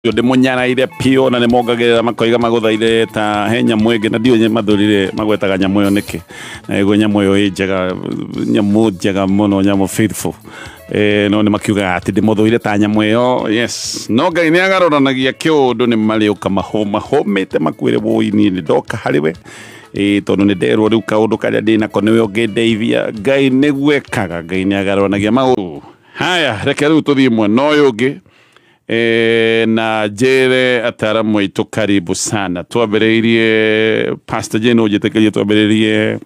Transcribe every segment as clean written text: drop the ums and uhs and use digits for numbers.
Ndĩmũnyaraire piũ na nĩmongagĩrĩra makoiga magũthaire ta he nyamũ ĩngĩ na ndiũĩ mathurire magwetaga nyamũ ĩyo nĩkĩ, na ĩguo nyamũ ĩyo ĩ njega, nyamũ njega mũno, nyamũ faithful. No nĩ makiugaga atĩ ndĩmũthũire ta nyamũ ĩyo. Yes, no Ngai nĩ agarũranagia kĩũndũ, nĩ marĩũka mahũmĩte makwĩre wũi niĩ nĩ ndoka harĩ we. Tondũ nĩ nderwo rĩu kaũndũ karĩa ndĩnako nĩwe ũngĩndeithia. Ngai nĩguo ekaga, Ngai nĩ agarũranagia maũndũ. Haya, reke rĩu tũthiĩ mwena ũyũ ũngĩ. Na njĩre ataaramu aitũ karibu sana. Twambĩrĩirie Pastor Jane, ũnjĩtĩkĩrie twambĩrĩrie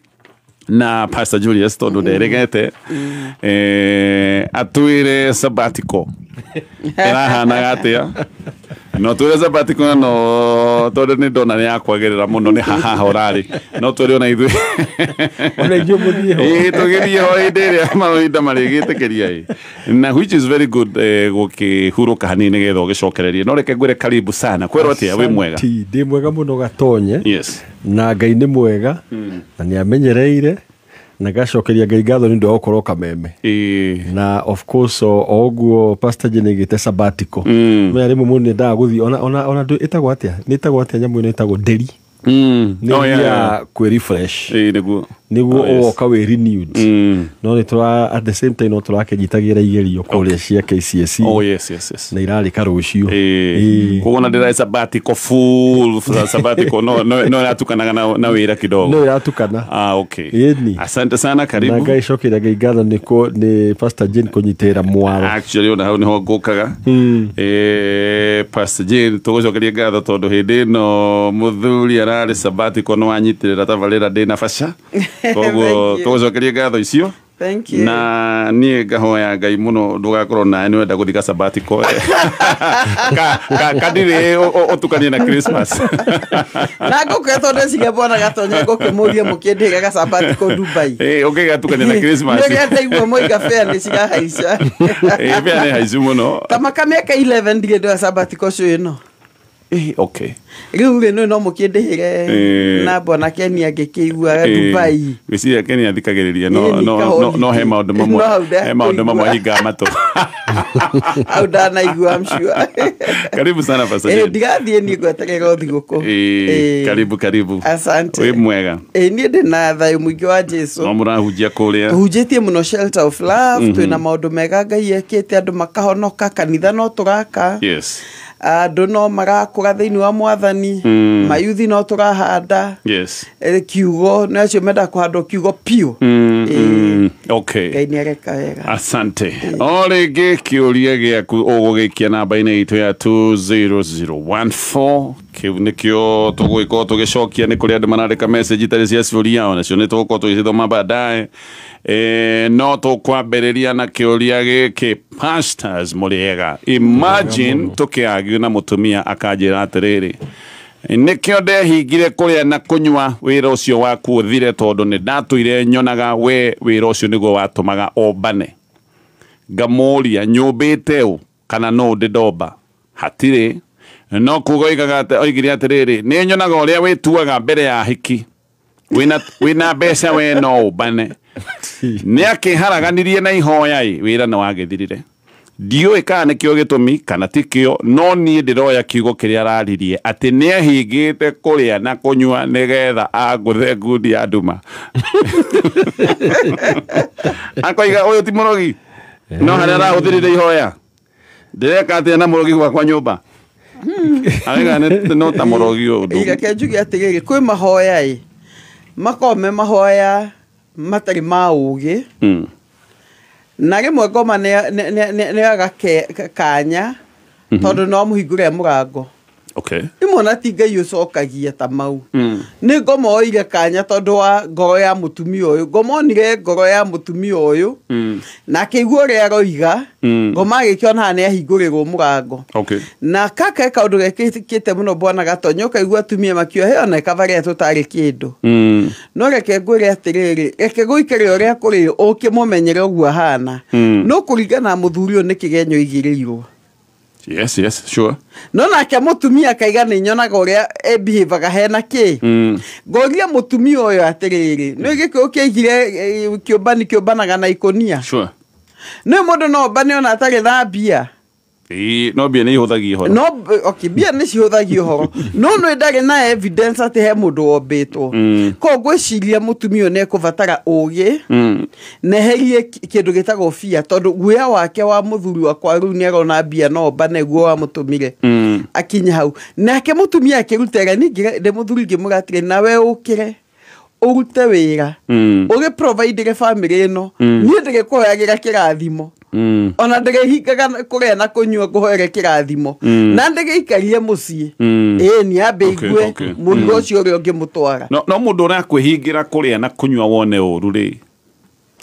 na Pastor Julius tondũ nderegete. Atwĩre sabbatical ĩrahanaga atĩa, no twĩre sabbatical, no tondũ nĩ ndona nĩ yakwagĩrĩra mũno nĩ haha ũrarĩ, no twĩre ona ithuĩ ona ithuĩ mũthiĩ ho. Ĩĩ, tũgĩthiĩ ho hĩndĩ ĩrĩa mahinda marĩgĩtĩkĩria ĩ, na which is very good, gũkĩhurũka hanini nĩgetha ũgĩcokererie. No reke ngwĩre karibu sana. Kwĩrwo atĩa, wĩ mwega? Asante, ndĩ mwega mũno Gatonye. Yes. Na Ngai nĩ mwega na nĩ amenyereire na ngacokeria Ngai ngatho nĩ ũndũ wa gũkorwo Kameme. Na of course o ũguo Pastor Jane aigĩte sabbatical, menya rĩmwe mũndũ nĩendaga gũthiĩ ona ĩtagwo atĩa, nĩ ĩtagwo atĩa nyamũ ĩno ĩtagwo nderi, nĩ Oh, yeah. ũthiaga kwĩ refresh Ĩĩ, nĩguo. Nĩguo Oh, yes. ũgoka wĩ renewed. No nĩ tũra at the same time no tũrakĩnyitagĩra igerio kũrĩa cia KCSE Oh, yes. na irarĩka rũciũ. Ĩĩ. Koguo na ndĩra sabbatical, full sabbatical, no ĩratukanaga na wĩra kidogo. No ĩratukana. Ah, okay. Ĩni. Asante sana. Na Karibu. Ngai cokeria Ngai ngatho nĩ Pastor Jane kũnyitĩrĩra mwaro. Actually ona hau niho ngũkaga. Pastor Jane, tũgũcokeria ngatho tondũ hĩndĩ ĩno mũthuri ararĩ sabbatical nĩ wanyitĩrĩra tabarĩra ndĩna baca, koguo Thank you. tũgũcokeria ngatho icio. Thank you. Na niĩ ngahoya Ngai mũno ndũgakorwo nawe nĩ wenda gũthika sabbatical kadirĩ ũtukanie na Christmas. Na ngũkũ tondũ ndeciria bwana Gatonye ngũkĩmũria mũkĩndĩre gasabbatical Dubai. Ũngĩgatukania na Christmas. Nĩ ndaigua moiga fare nĩ cirahaica. Fare nĩ haicu mũno. Ta maka mĩaka 11 ndirĩ ndoya sabbatical cio ĩno. Okay. Rĩu rĩ no mũkĩndĩhĩre na bwana Ken angĩkĩigua Dubai. Gwĩciria Ken athikagĩrĩria, no Ĩĩ, no nĩ no he maũndũ mamwe No, hau he maũndũ mamwe ndakũigua. hingaga matũ. Hau ndanaigua, I'm sure. Karibu sana, Pastor Jane. Ndigathiĩ niĩ ngweterera thigũkũ. Karibu, karibu. Asante. Wĩ mwega? Niĩ ndĩ na thayũ mũingĩ wa Jesu. No mũrahunjia kũrĩa? Tũhunjĩtie mũno Shelter of Love. Twĩna maũndũ mega Ngai ekĩte, andũ makahonoka, kanitha no tũraka, andũ no marakũra thĩinĩ wa Mwathani, mayuthi no tũrahanda. Kiugo nĩ acio mendaga kũhandwo kiugo piũ. Okay. Ngai nĩ areka wega. Asante. O rĩngĩ kĩũria gĩaku ũgũgĩikia namba-inĩ itũ ya 20014, kĩu nĩkĩo tũgũgĩkorwo tũgĩcokia. Nĩ kũrĩ andũ marandĩka message itarĩ cia ciũria, onacio nĩ tũgũkorwo tũgĩcithoma baadaye. No tũkwambĩrĩria na kĩũria gĩkĩ. Pastors, mũrĩega? Imagine tũkĩagio na mũtumia akanjĩra atĩrĩrĩ, nĩkĩo ndehingire kũrĩa na kũnyua wĩra ũcio waku ũthire, tondũ nĩ ndatũire nyonaga we wĩra ũcio nĩguo watũmaga ombane. Ngamũria nyũmbĩte ũ kana no ndĩ ndomba hatirĩ, no kuga oigaga oigire atĩrĩrĩ, nĩ nyonaga ũrĩa wĩtuaga mbere ya hiki wĩna mbeca, we no ũmbane. Nĩ akĩharaganirie na ihoya ĩ wĩra nĩ wagĩthirire. Ndiũĩ kana nĩkĩo gĩtũmi kana tikĩo, no niĩ ndĩroya kiugo kĩrĩa araririe atĩ nĩ ehingĩte kũrĩa na kũnyua nĩgetha angũthe ngundi ya nduma. Akoiga ũyũ ti mũrogi, no harĩa arahũthĩrire ihoya ndĩreka atĩa na mũrogi gwakwa nyũmba, arega no ta mũrogi ũndũ. Reke njuge atĩrĩrĩ, kwĩ mahoya ĩ makoragwo me mahoya matarĩ ma ũgĩ, na rĩmwe ngoma nĩ aga kanya tondũ no mũhingũre mũrango. Rĩmwe ona ti Ngai ũcokagia ta mau, nĩ ngoma oire kanya tondũ wa ngoro ya mũtumia ũyũ. Ngoma onire ngoro ya mũtumia ũyũ na akĩigua ũrĩa aroiga. Ngoma agĩkĩona haha nĩ ahingũrĩrwo mũrango. Na kaka kaũndũ gekĩkĩte mũno bwana Gatonyo, ũkaigua atumia makiuga he ona kabarĩa tũtarĩ kĩndũ. No reke ngwĩre atĩrĩrĩ, reke gũikare ũrĩa kũrĩ ũkĩmũmenyere ũguo ahana. No kũringana na mũthuri ũyũ nĩ kĩgenyo igĩrĩirwo. Yes, sure. No nake mũtumia akaiga nĩ nyonaga ũrĩa ebihevaga hena kĩ. Ngoria mũtumia ũyũ atĩrĩrĩ, nĩ gĩkũyũ kĩaigire kĩũmbani kĩũmbanaga na ikũnia. Nĩ mũndũ no ombane ona atarĩ na mbia. No mbia nĩ ihũthagia ũhoro. No okay, mbia nĩ cihũthagia ũhoro, no nĩ ndarĩ na evidence atĩ he mũndũ wombĩtwo. Koguo ngwĩciria mũtumia ũyũ nĩ ekũbatara ũgĩ neherie kĩndũ gĩtagwo bia, tondũ guoya wake wa mũthuri wakwa rĩu nĩ arona mbia no mbane guo wamũtũmire akinye hau. Nake mũtumia akĩruta ĩra ningĩ ndĩ mũthuri ngĩmwĩra atĩrĩ, nawe ũkĩre ũrute wĩra ũgĩ provide family ĩno, niĩ ndĩgĩkũhoyagĩra kĩrathimo, ona ndĩgĩhingaga kũrĩa na kũnyua ngũhoere kĩrathimo, na ndĩgĩikarie mũciĩ ĩĩ nĩ ambe igue mũrigo ũcio ũrĩa ũngĩmũtwara. No mũndũ ũrakwĩhingĩra kũrĩa na kũnyua wone ũru rĩ,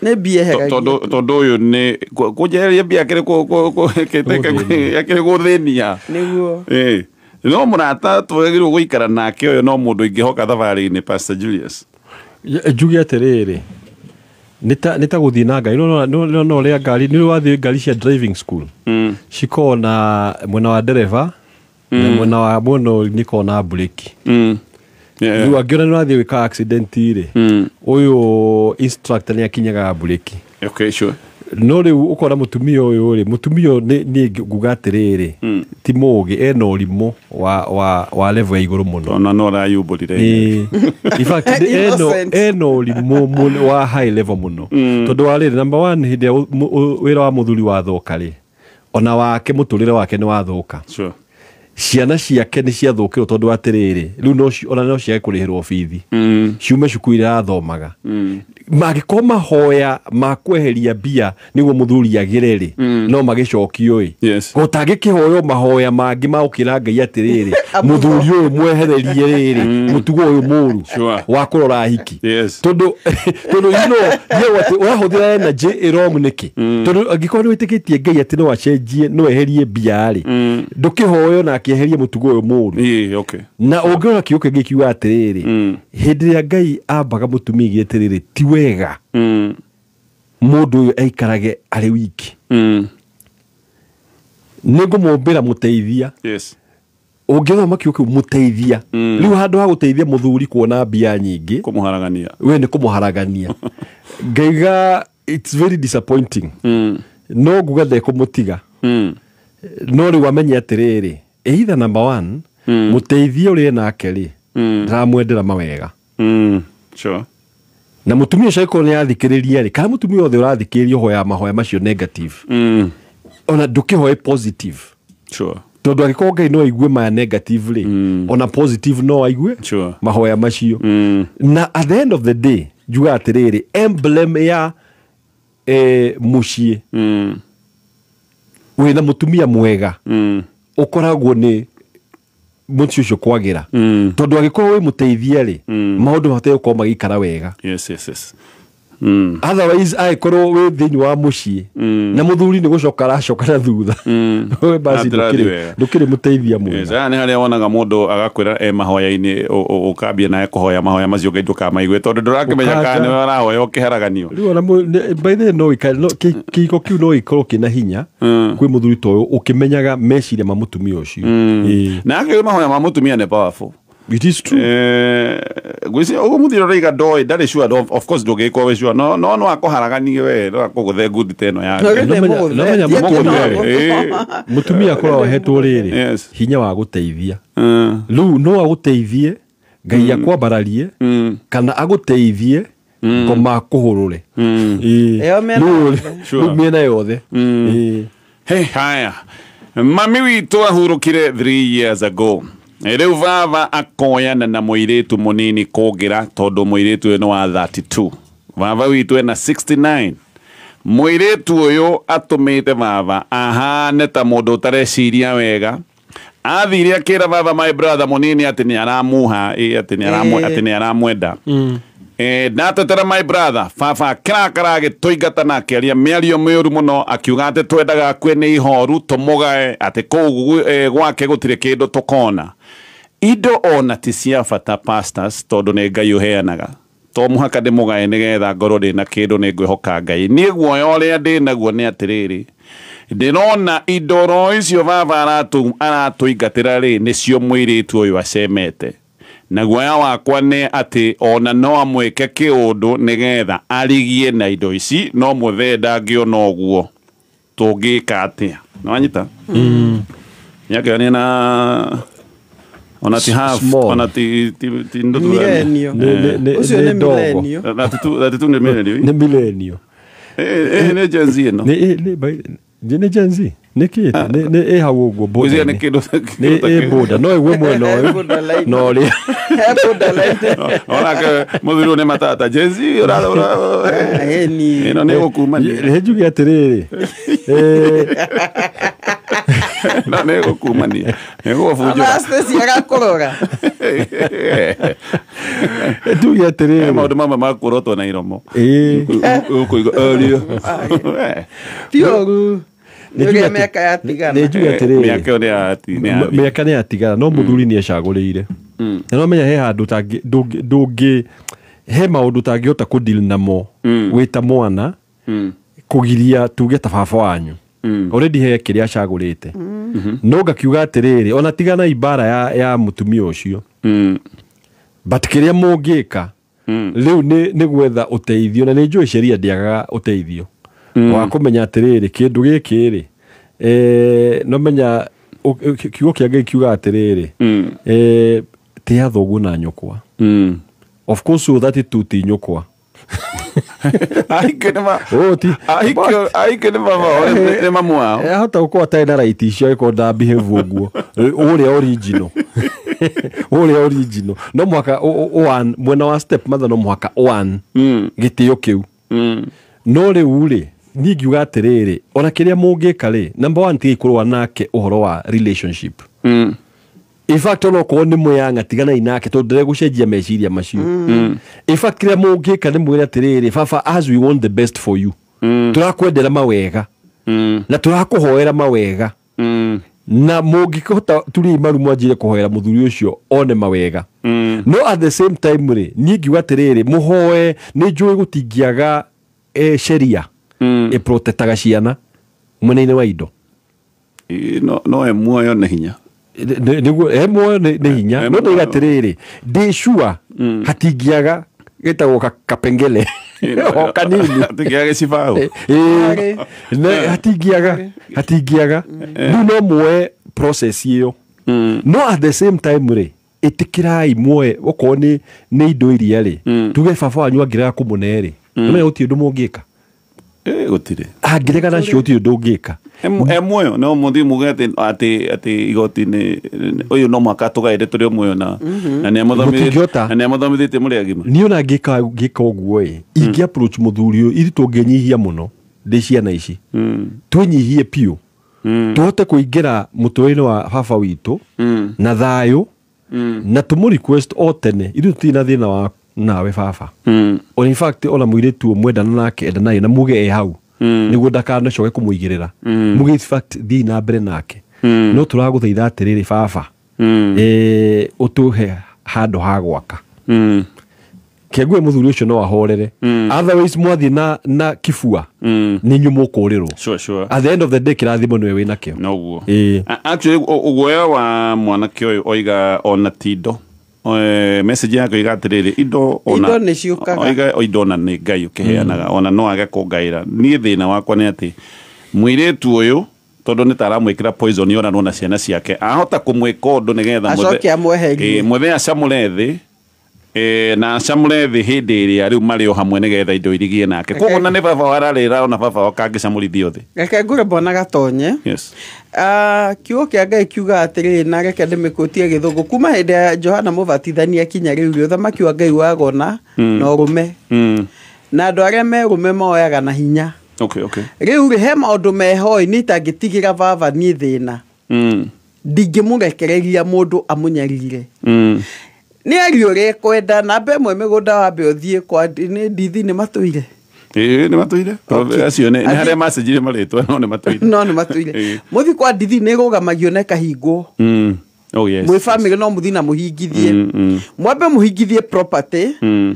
nĩ mbia eheragia. Tondũ ũyũ nĩ kũnjeheria mbia akĩrĩ gũthĩnia. Nĩguo. No mũrata twagĩrĩirwo gũikara nake ũyũ no mũndũ ingĩhoka thabarĩ-inĩ, Pastor Julius. Njuge atĩrĩrĩ, nĩ ta gũthiĩ na ngari, no ũrĩa ngari nĩ wathiĩ ngari cia driving school cikoragwo na mwena wa ndereba na mwena wa mwena nĩ koragwo na breki. Rĩu angĩona nĩ wathiĩ gwĩka accident rĩ, ũyũ instructor nĩ akinyaga breki. Okay, sure. No rĩu ũkona mũtumia ũyũ rĩ, mũtumia ũyũ nĩ nguga atĩrĩrĩ, ti mũũgĩ, ena ũrimũ wa level ya igũrũ mũno. Ona no arayumbũrire. In fact, ena ũrimũ wa high level mũno. Tondũ wa rĩrĩ, number one, hĩndĩ ĩrĩa wĩra wa mũthuri wathũka rĩ, ona wake mũtũrĩre wake nĩ wathũka. Sure. Ciana ciake nĩ ciathũkĩrwo tondũ atĩrĩrĩ, rĩu ona no ciage kũrĩhĩrwo bithi. Ciume cukuru iria athomaga. Mangĩkorwo mahoya ma kweheria mbia nĩguo mũthuri agĩre rĩ, no magĩcokio ĩ. Gũtangĩkĩhoywo mahoya mangĩ ma gũkĩra Ngai atĩrĩrĩ, mũthuri ũyũ mwehererie rĩrĩ, mũtugo ũyũ mũru wa kũrora hiki. Tondũ you know, ũrahũthĩra energy wrong nĩkĩ? Tondũ angĩkorwo nĩ wĩtĩkĩtie Ngai atĩ no acenjie, no eherie mbia rĩ, ndũkĩhoywo na akĩeherie mũtugo ũyũ mũru. Okay. Na ũngĩrora kiugo kĩngĩ kiuga atĩrĩrĩ, hĩndĩ ĩrĩa Ngai ambaga mũtumia atĩrĩrĩ, ti wega mũndũ ũyũ aikarage arĩ wiki. Nĩ ngũmũmbĩra mũteithia. Ũngĩthoma kiugo kĩu mũteithia, rĩu handũ ha gũteithia mũthuri kuona mbia nyingĩ, kũmũharagania, we nĩ kũmũharagania. Ngaiga it's very disappointing. No nguga ndekũmũtiga. No rĩu amenye atĩrĩrĩ, either number one, mũteithia ũrĩa nake rĩ, ndaramwendera mawega. Sure. Na mũtumia ũcio angĩkorwo nĩ athikĩrĩria rĩ, kana mũtumia othe ũrathikĩrĩria ũhoya mahoya macio negative, ona ndũkĩhoe positive. Sure. Tondũ angĩkorwo Ngai no aigue maya negative rĩ, ona positive no aigue mahoya macio. Na at the end of the day, njuga atĩrĩrĩ, emblem ya mũciĩ wĩna mũtumia mwega ũkoragwo nĩ mũciĩ ũcio kwagĩra. Tondũ angĩkorwo wĩ mũteithia rĩ, maũndũ mahote gũkorwo magĩikara wega. Yes. Otherwise angĩkorwo wĩ thĩinĩ wa mũciĩ na mũthuri nĩ gũcoka aracoka na thutha, we basi ndũkĩrĩ mũteithia mwega. Nĩ harĩa wonaga mũndũ agakwĩra e mahoya-inĩ, ũkambia nawe kũhoya mahoya macio Ngai ndũkamaigue, tondũ ndũrakĩmenya kana nĩwe ũrahoya ũkĩharaganio. Rĩu ona by the way, no kĩhiko kĩu no gĩkorwo kĩna hinya kwĩ mũthuri ta ũyũ ũkĩmenyaga meciria ma mũtumia ũcio. Na akĩrĩ mahoya ma mũtumia nĩ powerful. It is true. Gwĩciria ũguo mũthuri ũraiga ndoĩ, ndarĩ sure, of course ndũngĩgĩkorwo wĩ sure, no no akũharaganie we, no akũgũthe ngundi ta ĩno yake. Mũtumia akoragwo ahetwo rĩrĩ hinya wa gũteithia. Rĩu no agũteithie, Ngai akwambararie, kana agũteithie ngoma akũhũrũre. Rĩu mĩena yothe. Haya. Mami witũ ahurũkire 3 years ago. Rĩu baba akoyana na mũirĩtu mũnini kũngĩra, tondũ mũirĩtu ũyũ nĩ wa 32. Baba witũ ena 69. Mũirĩtu ũyũ atũmĩte baba ahane ta mũndũ ũtareciria wega. Athire akĩra baba my brother mũnini atĩ nĩ aramuha, atĩ nĩ aramwenda. Ndatetera my brother, baba akĩrakara agĩtũingata na akĩaria mĩario mĩũru mũno, akiuga atĩ twendaga akue nĩ ihoru tũmũgae, atĩ kũu gwake gũtirĩ kĩndũ tũkona. Indo ona ti cia bata pastors, tondũ nĩ Ngai ũheanaga. To mũhaka ndĩmũgae nĩgetha ngorwo ndĩna kĩndũ, nĩ ngwĩhoka Ngai. Niĩ guoya ũrĩa ndĩnaguo nĩ atĩrĩrĩ, ndĩrona indo ro icio baba aratũingatĩra rĩ, nĩcio mũirĩtu ũyũ acemete. Na guoya wakwa nĩ atĩ ona no amwĩke kĩũndũ nĩgetha arigie na indo ici, no mũthee ndangĩona ũguo. Tũngĩka atĩa? Nĩwanyita? Mĩaka ĩyo nĩ na ona ti half ona ti nuthu. Millennium. Ũcio nĩ millennium. 32 nĩ millennium. Nĩ millennium. Nĩ Gen Z ĩno. Nĩ Gen Z. Nĩ kĩ? Nĩ ĩ hau ũguo border. Nĩ kĩndũ nĩ ĩ border. No ĩgwe mwena ũyũ. No rĩ. Onake mũthuri nĩ matata Gen Z ĩno nĩ gũkumania. Nĩ njuge atĩrĩrĩ. No nĩ gũkumania. Nĩ gũgũbunjũra. Anastasia agakũrora. Njuge atĩrĩrĩ. Maũndũ mamwe ma kũrotwo na iromo. Ũkũigua ũrio. Ti ũru. Nĩ mĩaka yatigana. Nĩ njuge atĩrĩrĩ. Mĩaka ĩyo mĩaka nĩ yatigana no mũthuri nĩ ecagũrĩire. Na no menya he handũ ndũngĩ he maũndũ ũtangĩhota kũdeal namo wĩ ta mwana kũgiria tuge ta baba wanyu. Already he kĩrĩa acagũrĩte. No ngakiuga atĩrĩrĩ ona tigana ibara ya mũtumia ũcio. But kĩrĩa mũngĩka rĩu nĩ gwetha ũteithio na nĩ njũĩ sheria ndĩagaga ũteithio wa kũmenya atĩrĩrĩ kĩndũ gĩkĩ rĩ no menya kiugo kĩa Ngai kiuga atĩrĩrĩ tĩa thoguo na nyũkwa. Of course 32 ti nyũkwa. Aike nĩ baba nĩ mamu wao. Ahota gũkorwo atarĩ na right icio angĩkorwo nda behave ũguo ũrĩa original. Ũrĩa original no mũhaka mwena wa step mother no mũhaka one gĩtĩo kĩu. No rĩu rĩ niĩ ngiuga atĩrĩrĩ ona kĩrĩa mũngĩka rĩ number 1 tigai kũrũa nake ũhoro wa relationship. In fact ono korwo nĩ mwĩyanga tiganai nake tondũ ndĩregũcenjia meciria macio. In fact kĩrĩa mũngĩka nĩ mwĩre atĩrĩrĩ baba as we want the best for you. Tũrakwendera mawega na tũrakũhoera mawega na mũngĩkĩhota turi maru mwanjire kũhoera mũthuri ũcio one mawega. No at the same time rĩ niĩ ngiuga atĩrĩrĩ mũhoe nĩ njũĩ gũtingĩaga sheria ĩprotectaga ciana mwena-inĩ wa indo. No e muoyo nĩ hinya. Nĩguo e muoyo nĩ hinya no ndauga atĩrĩrĩ ndĩ sure hatingĩaga gĩtagwo kapengele o kanini hatingĩaga gĩcibaũ. Hatingĩaga rĩu no muoe process ĩyo. No at the same time rĩ ĩtĩkĩrai muoe okorwo nĩ indo iria rĩ tuge baba wanyu angĩrega kũmũne rĩ nĩmenya gũtirĩ ũndũ mũngĩka. Gũtirĩ angĩrega nacio gũtirĩ ũndũ ũngĩka. Muoyo no mũthiĩ muge atĩ igoti nĩ ũyũ no mũhaka tũgaĩre tũrĩ o muoyo na nĩ amũthomithĩtie mũrĩ agima. Niĩ ona ngĩka ũguo ĩ ingĩ approach mũthuri ũyũ ithuĩ tũngĩnyihia mũno ndĩ ciana ici twĩnyihie piũ tũhote kũingĩra mũtũrĩre-inĩ wa baba witũ na thayũ na tũmũ request o tene ithuĩ tũtirĩ na thĩna wa nawe baba. Or in fact ona mũirĩtu mwendana nake endanaye na muge e hau nĩguo ndakanacoke kũmũigĩrĩra muge in fact thiĩ na mbere nake no tũragũthaitha atĩrĩrĩ baba ũtũhe handũ ha gwaka. Kĩague mũthuri ũcio no ahorere otherwise mwathiĩ na kibua nĩ inyuĩ mũkũrĩrwo. Sure. At the end of the day kĩrathimo nĩwe wĩna kĩo. Noguo. Actually ũguoya wa mwanake ũyũ oiga ona ti indo. Message yako iga atĩrĩrĩ indo ona indo nĩ ciũkaga oiga indo ona nĩ Ngai ũkĩheanaga ona no age kũngaĩra. Niĩ thĩna wakwa nĩ atĩ mũirĩtu ũyũ tondũ nĩ ta aramwĩkĩra poison yonanwo na ciana ciake ahota kũmwĩka ũndũ nĩgetha acoke amweherie mwethe acamũre thĩ na acamũre thĩ hĩndĩ ĩrĩa rĩu marĩ o hamwe nĩgetha indo irigie nake koguo na nĩ baba wararĩra ona baba wao kangĩcamũrithio thĩ. Reke ngũre mbona gatonye. Yes. Kiugo kĩa Ngai kiuga atĩrĩrĩ na reke ndĩmĩkũtie gĩthũngũ kuma hĩndĩ ya Johana Mũbatithania kinya rĩu ũthamaki wa Ngai wagona na ũrũme na andũ arĩa me ũrũme moyaga na hinya. Okay. Rĩu rĩ he maũndũ meho niĩ itangĩtigĩra baba niĩ thĩna ndingĩmũrekereria mũndũ amũnyarire. Nĩ ario ũrĩa ekwenda namba ĩmwe mĩgũnda wambe ũthiĩ kwa nĩ ndithi nĩ matũire. Nĩ matũire acio nĩ harĩa macenjirie marĩtwa no nĩ matũire. No nĩ matũire. Mũthiĩ kwa ndithi nĩ ĩrũgamagio na ĩkahingwo. Oh, yes, Mwĩ family no mũthiĩ na mũhingithie. Mwambe mũhingithie property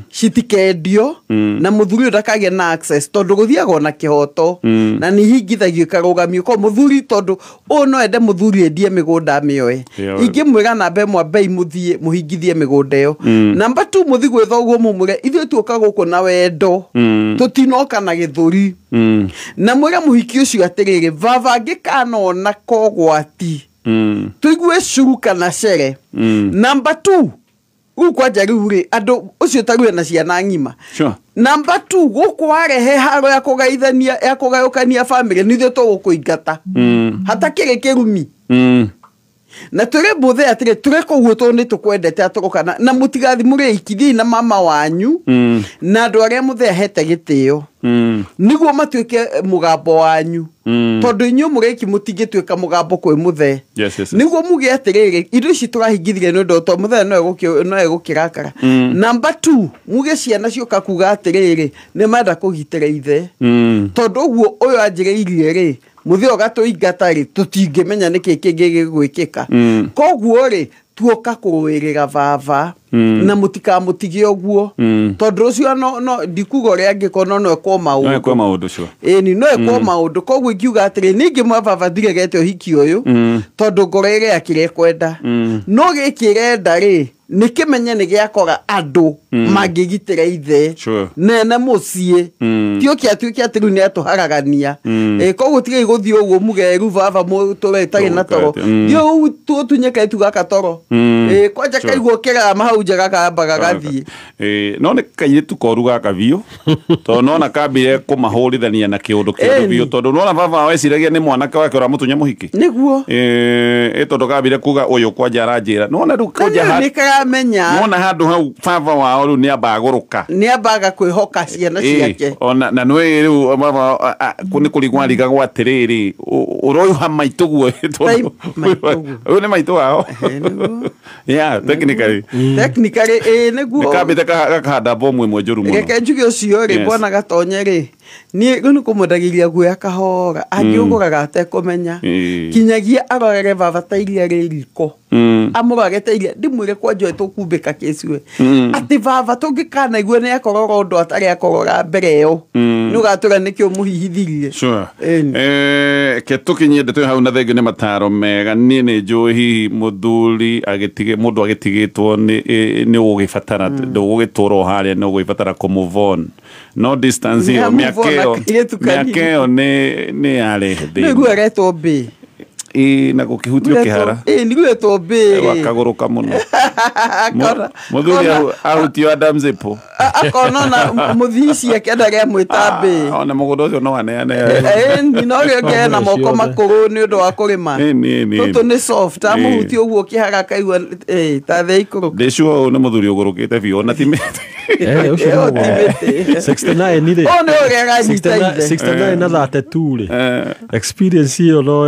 citikendio na mũthuri ũyũ ndakagĩe na access tondũ gũthiaga na kĩhoto na nĩ ihingithagio ikarũgamio ko mũthuri tondũ ũyũ no ende mũthuri endie mĩgũnda amĩoe. Yeah. Ingĩmwĩra namba ĩmwe ambei mũthiĩ mũhingithie mĩgũnda ĩyo. Namba 2 mũthiĩ gwĩ thoguo mũmwĩre ithuĩ tuoka gũkũ na wendo tũtinoka na gĩthũri. Na mwĩre mũhiki ũcio atĩrĩrĩ baba angĩkanona kogwati tũigue curu kana cere. Namba 2 rĩu kwanja rĩu rĩ andũ ũcio tarĩu ena ciana ng'ima. Sure. Namba 2 gũkũ warehe haro ya kũgaithania ya kũgayũkania family nĩ ithuĩ tũgũkũingata. Hatakĩrĩ kĩrumi. Na twĩre mũthee atĩrĩ tũrĩ kũguo tondũ nĩ tũkwendete atũrũkana na mũtigathi mũrĩ ikithiĩ na mama wanyu na andũ arĩa mũthee ahete gĩtĩo nĩguo matuĩke mũgambo wanyu tondũ inyuĩ mũrĩ iki mũtingĩtuĩka mũgambo kwĩ mũthee. Yes. Nĩguo muge atĩrĩrĩ indo ici tũrahingithirie nĩ ũndũ tondũ mũthee no egũkĩrakara. Namba 2 muge ciana cioka kuga atĩrĩrĩ nĩ marenda kũgitĩra ithe tondũ ũguo ũyũ anjĩrĩirie rĩ mũthee ũgatũingata rĩ tũtingĩmenya nĩkĩ kĩngĩ gĩgwĩkĩka. Koguo rĩ tuoka kũrũĩrĩra baba na mũtikamũtige ũguo tondũ ũcio no ndikuga ũrĩa angĩkorwo no ekwo maũndũ. No ekwo maũndũ sure. Ĩni no ekwo maũndũ koguo ingiuga atĩrĩ ningĩ mwa baba ndiregete ũhiki ũyũ tondũ ngoro ĩrĩa kĩrĩa ĩkwenda no gĩkĩ ĩrenda rĩ nĩ kĩmenye nĩ gĩakora andũ mangĩgitĩra ithe Sure. nene mũciĩ ti ũkĩ atuĩke atĩ rĩu nĩ atũharagania. Koguo tigai gũthiĩ ũguo muge rĩu baba mũtũre ĩtarĩ na toro thiĩ ũu tũtunye kairĩtu gaka toro. Kwanja kaigua kĩrama hau nja gakamba gagathiĩ. No nĩ kairĩtu koru gaka biũ tondũ nona kambire kũmahũrithania na kĩũndũ kĩũru biũ tondũ nona baba weciragia nĩ mwanake wake ũramũtunya mũhiki nĩguo tondũ kambire kuga ũyũ kwanja aranjĩra nona rĩu kwanja nĩ karamenya nona handũ hau baba wao rĩu nĩ amba agũrũka nĩ ambaga kwĩhoka ciana ciake ona na nĩ rĩu baba nĩ kũrigwo arigagwo atĩrĩrĩ ũroyũha maitũguo tondũ ũyũ nĩ maitũ wao. Yeah, technically. Technically nĩguo nĩ kambĩte gakahanda bomu ĩmwe njũru mũno. Reke njuge ũcio rĩ bwana Gatonye rĩ niĩ rĩu nĩ kũmwendagĩria guoya kahora angĩũgũraga atekũmenya kinyagia arorere baba ta iria rĩ riko amũrore ta iria ndĩmwĩre kwanja tũkumbĩka kĩciwe atĩ baba tũngĩkanaigua nĩ akorora ũndũ atarĩ akorora mbere ĩyo nĩ ũgatũra nĩkĩo mũhihithirie. Sure. Ke tũkinyie ndeto hau na thengio nĩ mataro mega niĩ nĩ njũĩ hihi mũthuri agĩtige mũndũ agĩtigĩtwo nĩ ũgũgĩbatara ndũgũgĩtũra o harĩa nĩ ũgũgĩbatara kũ move on no distance ĩyo mĩaka ĩyo nĩ yarehe thĩna. Nĩguo aretwo mbĩ na gũkĩhutio kĩhara nĩguo etwo mbĩ wakagũrũka mũno mũthuri ahutio Adam's apple akona na mũthii ciake ndarĩa mwĩta mbĩ ona mũgũnda ũcio no aneane no rĩo ngena moko makũrũ nĩ ũndũ wa kũrĩma tũtũ nĩ soft amũhutie ũguo kĩhara akaigua ta thĩ ikũrũka. Ndĩ sure ũyũ nĩ mũthuri ũgũrũkĩte biũ ona ti mĩtĩ. Ũcio no 69 rĩ ũyũ nĩ ũrĩa aranyita ithe 69 na 32 rĩ experience ĩyo no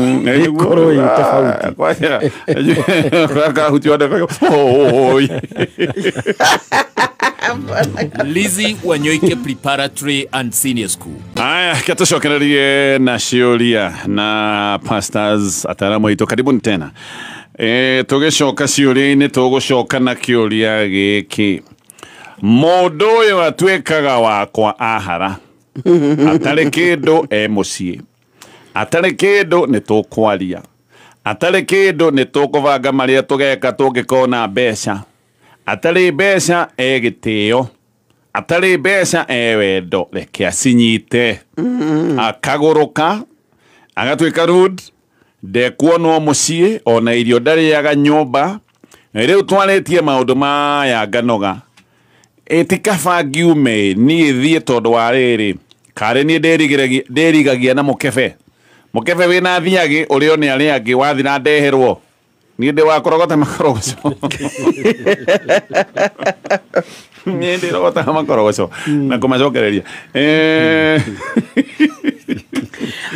ĩkorwo ĩ tofauti. Kahutio oi. Lizzie Wanyoike Preparatory and Senior School. Aya, katucokererie na ciũria na pastors ataalamu aitũ karibuni tena. Tũgĩcoka ciũria-inĩ tũgũcoka na kĩũria gĩkĩ. Mũndũ ũyũ atuĩkaga wakwa ahara atarĩ kĩndũ e mũciĩ atarĩ kĩndũ nĩ tũkwaria atarĩ kĩndũ nĩ tũkũbanga marĩa tũgeka tũngĩkona mbeca atarĩ mbeca e gĩtĩo atarĩ mbeca e wendo reke acinyite akagũrũka agatuĩka rude ndekuonwo mũciĩ ona irio ndarĩaga nyũmba rĩu twarĩtie maũndũ maya nganoga ĩtikaba ngiume niĩ thiĩ tondũ wa rĩrĩ karĩ niĩ ndĩrigagia na mũkebe mũkebe wĩna thiagĩ ũrĩo nĩ arĩa angĩ wathira ndeherwo niĩ ndĩ wa kũrogota makorogoco niĩ ndĩrogotaga makorogoco na kũmacokereria.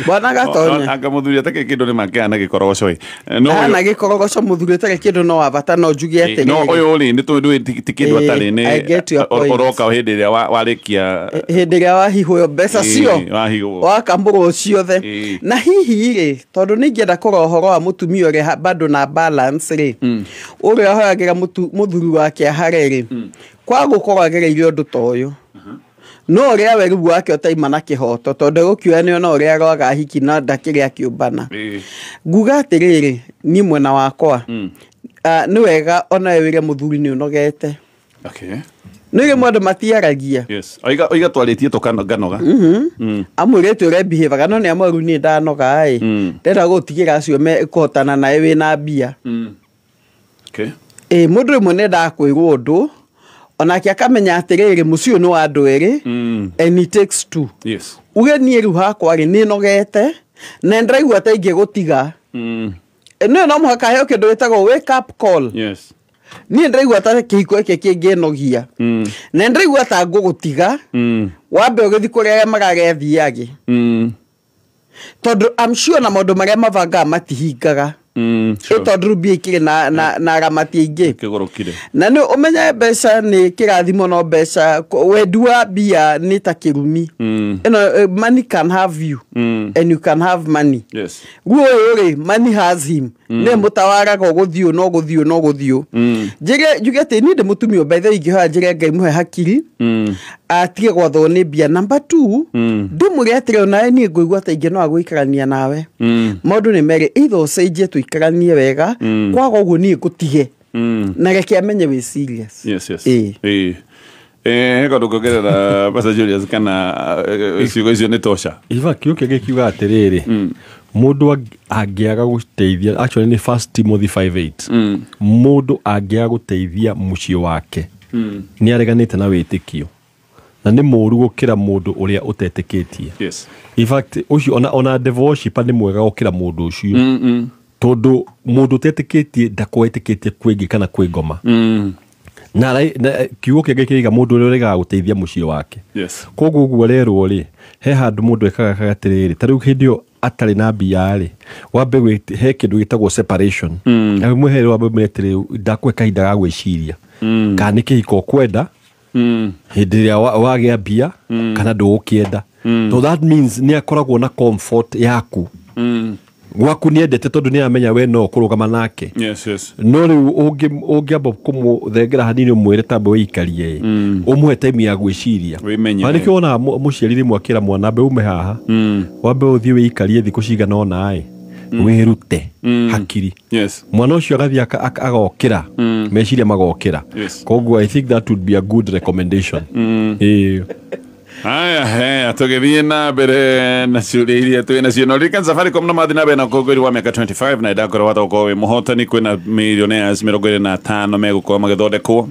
Bwana Gatonye. Anga muthuri atakĩrĩ kĩndũ nĩ makĩhana gĩkorogoco ĩ. No Hana gĩkorogoco muthuri ũtarĩ kĩndũ no wa bata no njuge atĩrĩrĩ. No ũyũ rĩ nĩ tondũ ti kĩndũ atarĩ nĩ ũroka hĩndĩ ĩrĩa warĩkia hĩndĩ ĩrĩa wahihwo mbeca cio wakambũrwo ciothe. Na hihi rĩ tondũ nĩ ingĩenda kũrora ũhoro wa mũtumia ũrĩa bado na balance rĩ ũrĩa ahoyagĩra mũthuri wake ahare rĩ kwa gũkorwo agereire ũndũ ta ũyũ no ũrĩa we rĩu wake ũtaima na kĩhoto tondũ gũkiuga nĩ ona ũrĩa aroaga hiki na ndakĩrĩ akĩũmbana. Nguga atĩrĩrĩ niĩ mwena wakwa nĩ wega onawe wĩre mũthuri nĩ ũnogete. Okay. Nĩ rĩmwe andũ matiaragia. Yes. Oiga twarĩtie tũkanoga. Amwĩrĩte ũrĩa behavior no nĩ amweru niĩ ndanoga ĩ ndĩrenda gũtigĩra acio mekũhotana nawe wĩna mbia. Okay. Mũndũ rĩmwe nĩendaga kwĩrwo ũndũ onake akamenya atĩrĩrĩ mũciĩ ũyũ nĩ wa andũ erĩ and it takes two. Yes. Uge niĩ rĩu hakwa rĩ nĩ nogete na ndĩraigua ta ingĩgũtiga. No no mũhaka heo kĩndũ gĩtagwo wake up call. Yes. Niĩ ndĩraigua ta kĩhiko gĩkĩ kĩngĩnogia na ndĩraigua ta ngũgũtiga wambe ũgĩthiĩ kũrĩa arĩa maragethiage tondũ I'm sure na maũndũ marĩa mabangaga matihingaga. Tondũ rĩu mbia ikĩrĩ na aramati aingĩ kĩgũrũkire. Na nĩ ũmenye mbeca nĩ kĩrathimo no mbeca wendi wa mbia nĩ ta kĩrumi. Ĩno money can have you and you can have money. Yes. Guo ũyũ rĩ money has him. Nĩ mũtawaraga ũgũthiũ no gũthiũ no gũthiũ. Njĩre njuge atĩ niĩ ndĩ mũtumia by the way ingĩhoya njĩre Ngai mũhe hakiri atige gwathwo nĩ mbia. Number 2 ndĩmwĩre atĩrĩ onawe niĩ ngũigua ta ingĩ no agũikarania nawe. Maũndũ nĩ merĩ either ũcenjie tũikaranie wega kwaga ũguo niĩ ngũtige na reke amenye wĩ serious. Yes, yes. Kaũndũ kuongerera Pastor Julius kana ciugo icio nĩ tosha. Iva kiugo kĩngĩ kiuga atĩrĩrĩ mũndũ angĩaga gũteithia actually nĩ 1 Timothy 5:8 mũndũ angĩaga gũteithia mũciĩ wake nĩ areganĩte na wĩtĩkio na nĩ mũũru gũkĩra mũndũ ũrĩa ũtetĩkĩtie. Yes. In fact ũcio ona devil worshiper nĩ mwega gũkĩra mũndũ ũcio tondũ mũndũ ũtetĩkĩtie ndakwetĩkĩtie kwĩngĩ kana kwĩ ngoma. Na kiugo kĩngĩ kĩiga mũndũ ũrĩa ũregaga gũteithia mũciĩ wake. Yes. Koguo ũguo rerwo rĩ he handũ mũndũ ekaga atĩrĩrĩ ta rĩu hĩndĩ ĩyo atarĩ na mbia rĩ wambe he kĩndũ gĩtagwo separation. Na rĩmwe wambe mwĩre atĩrĩrĩ ndakũhe kahinda ga gwĩciria kana nĩ kĩhiko ũkwenda hĩndĩ ĩrĩa wagĩa mbia kana ndũgũkĩenda. So that means nĩ akoragwo na comfort yaku gwaku nĩendete tondũ nĩ aramenya we no kũrũgama nake. Yes, yes. No rĩu ũngĩamba kũmũthengera hanini ũmwĩre tambe wĩikarie ũmũhe time ya gwĩciria. Wĩmenye. Na nĩkĩo wonaga mũciari rĩmwe akĩra mwana ambe ume haha wambe ũthiĩ wĩikarie thikũ cigana ũna ĩ wĩrute hakiri. Yes. Mwana ũcio agathiĩ agokĩra meciria magokĩra. Yes. Koguo I think that would be a good recommendation. Aya, he, tũgĩthiĩ na mbere na ciũria iria twĩ nacio. Na ririkana Safaricom no mathiĩ na mbere na ũkũngũĩri wa mĩaka 25 na ĩdakorwo watokorwo wĩ mũhotani kwĩna millionaires 25 megũkorwo magĩthondekwo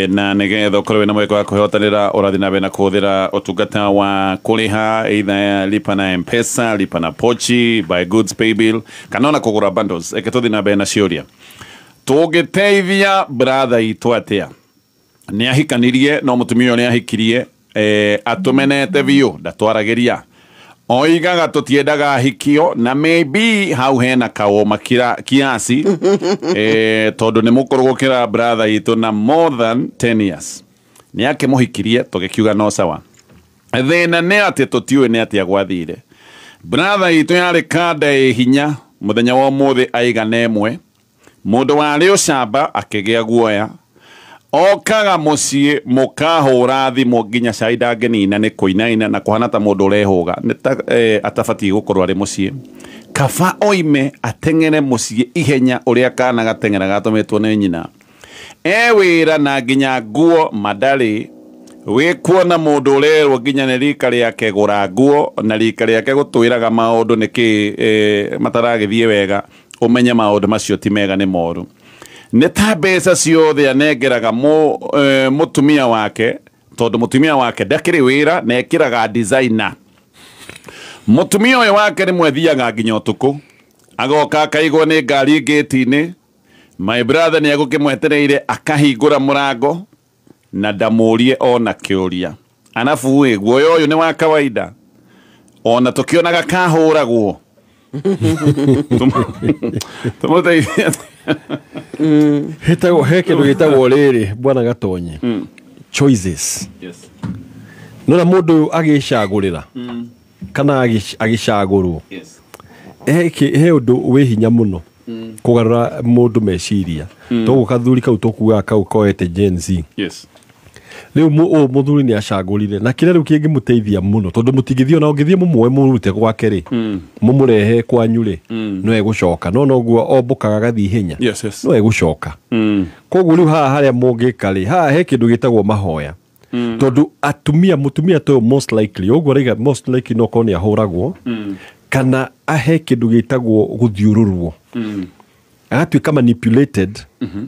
na nĩgetha ũkorwo wĩna mweke wa kwĩhotanĩra ũrathiĩ na mbere na kũhũthĩra ũtungata wa kũrĩha either lipa na M-Pesa, lipa na pochi, buy goods, pay bill kana ona kũgũra bundles. Eke tũthiĩ na mbere na ciũria. Tũngĩteithia brother itũ atĩa? Nĩ ahikanirie no mũtumia ũyũ nĩ ahikirie atũmenete biũ ndatwaragĩria oigaga tũtiendaga ahikio na maybe hau hena kaũma kiasi tondũ nĩ mũkũrũ gũkĩra brother itũ na more than 10 years. Nĩ akĩmũhikirie tũgĩkiuga no sawa. Thĩna nĩ atĩ tũtiũĩ nĩ atĩa gwathire. Brother itũ yarĩ kanda ĩ hinya mũthenya wa ũmũthĩ aigana ĩmwe. Mũndũ warĩ ũcamba akĩgĩa guoya okaga mũciĩ mũkahũra thimũ nginya cai ndangĩnina nĩ kũinaina na kũhana ta mũndũ ũrehũga nĩ ta atabatiĩ gũkorwo arĩ mũciĩ. Kaba oime ateng'ere mũciĩ ihenya ũrĩa kana gateng'era gatũmĩtwo nĩ nyina. E wĩra na nginya nguo madarĩ wĩkuona mũndũ ũrerwo nginya nĩ rika rĩake gũra nguo na rika rĩake gũtwĩraga maũndũ nĩkĩ mataragĩthiĩ wega ũmenye maũndũ macio ti mega nĩ moru. Nĩ ta mbeca ciothe anengeraga mũtumia wake tondũ mũtumia wake ndakĩrĩ wĩra na ekĩraga designer. Mũtumia ũyũ wake rĩmwe athiaga nginya ũtukũ agoka akaigwo nĩ ngari ngĩti-inĩ. My brother nĩ egũkĩmwetereire akahingũra mũrango na ndamũrie ona kĩũria. Arabu ĩ guoya ũyũ nĩ wa kawaida. Ona tũkĩonaga kahũragwo. Tũmũteithie. Hetagwo he kĩndũ gĩtagwo rĩrĩ bwana Gatonye. Choices. Yes. Nona mũndũ agĩcagũrĩra kana agĩcagũrwo. Yes. He ũndũ wĩ hinya mũno kũgarũra mũndũ meciria. Toguo kathuri kau tũkuaga kau koete Gen Z. Yes. Rĩu ũyũ mũthuri nĩ acagũrire na kĩrĩa rĩu kĩngĩmũteithia mũno tondũ mũtingĩthiĩ ona ũngĩthiĩ mũmuoe mũrute gwake rĩ mũmũrehe kwanyu rĩ no egũcoka no noguo ombũkaga agathiĩ ihenya. Yes, yes. No egũcoka. Koguo rĩu haha harĩa mũngĩka rĩ haha he kĩndũ gĩtagwo mahoya. Tondũ atumia mũtumia ta ũyũ most likely ũguo araiga most likely no korwo nĩ ahũragwo kana ahe kĩndũ gĩtagwo gũthiũrũrwo. Agatuĩka manipulated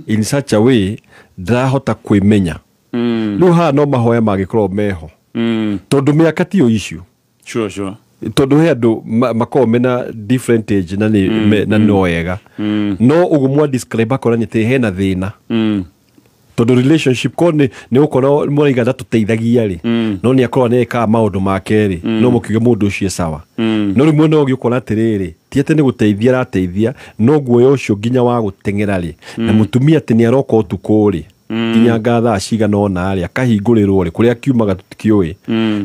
in such a way ndarahota kwĩmenya. Rĩu haha no mahoya mangĩkorwo meho. Tondũ mĩaka tiyo issue. Sure, sure. Tondũ he andũ makoragwo mena different age na nĩ na no wega. No ũguo mwa describe akorwo atĩ hena thĩna. Tondũ relationship ko nĩ ũkorwo mũraiga ndatũteithagia rĩ no nĩ akorwo nĩ ekaga maũndũ make rĩ no mũkiuge mũndũ ũcio sawa. No rĩu mwena ũngĩ ũkona atĩrĩrĩ ti atĩ nĩ gũteithia arateithia no guoya ũcio nginya wa gũteng'era rĩ na mũtumia atĩ nĩ aroka ũtukũ rĩ nginya nga thaa cigana ũna rĩ akahingũrĩrwo rĩ kũrĩa akiumaga tũtikĩũĩ.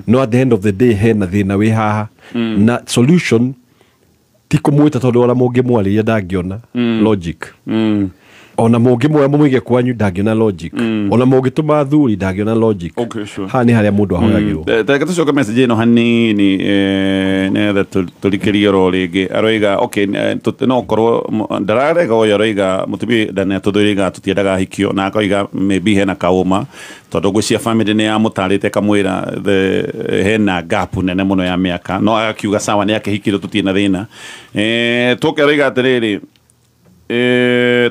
No at the end of the day hena thĩna wĩ haha na solution ti kũmwĩta tondũ ona mũngĩmwarĩria ndangĩona logic. Ona mũngĩmuoya mũmũige kwanyu ndangĩona logic. Ona mũngĩtũma athuri ndangĩona logic. Okay, sure. Haha nĩ harĩa mũndũ ahoyagĩrwo. Reke tũcoke message ĩno hanini nĩgetha tũrikĩrie oro rĩngĩ. Aroiga okay no ũkorwo ndararega ũyũ aroiga mũtumia ndanatũthũire tũtiendaga ahikio na akoiga maybe hena kaũma tondũ ngwĩciria family nĩ yamũtarĩte kamwĩra hena gap nene mũno ya mĩaka no agakiuga sawa nĩ akĩhikire tũtirĩ na thĩna. Tũke aroiga atĩrĩrĩ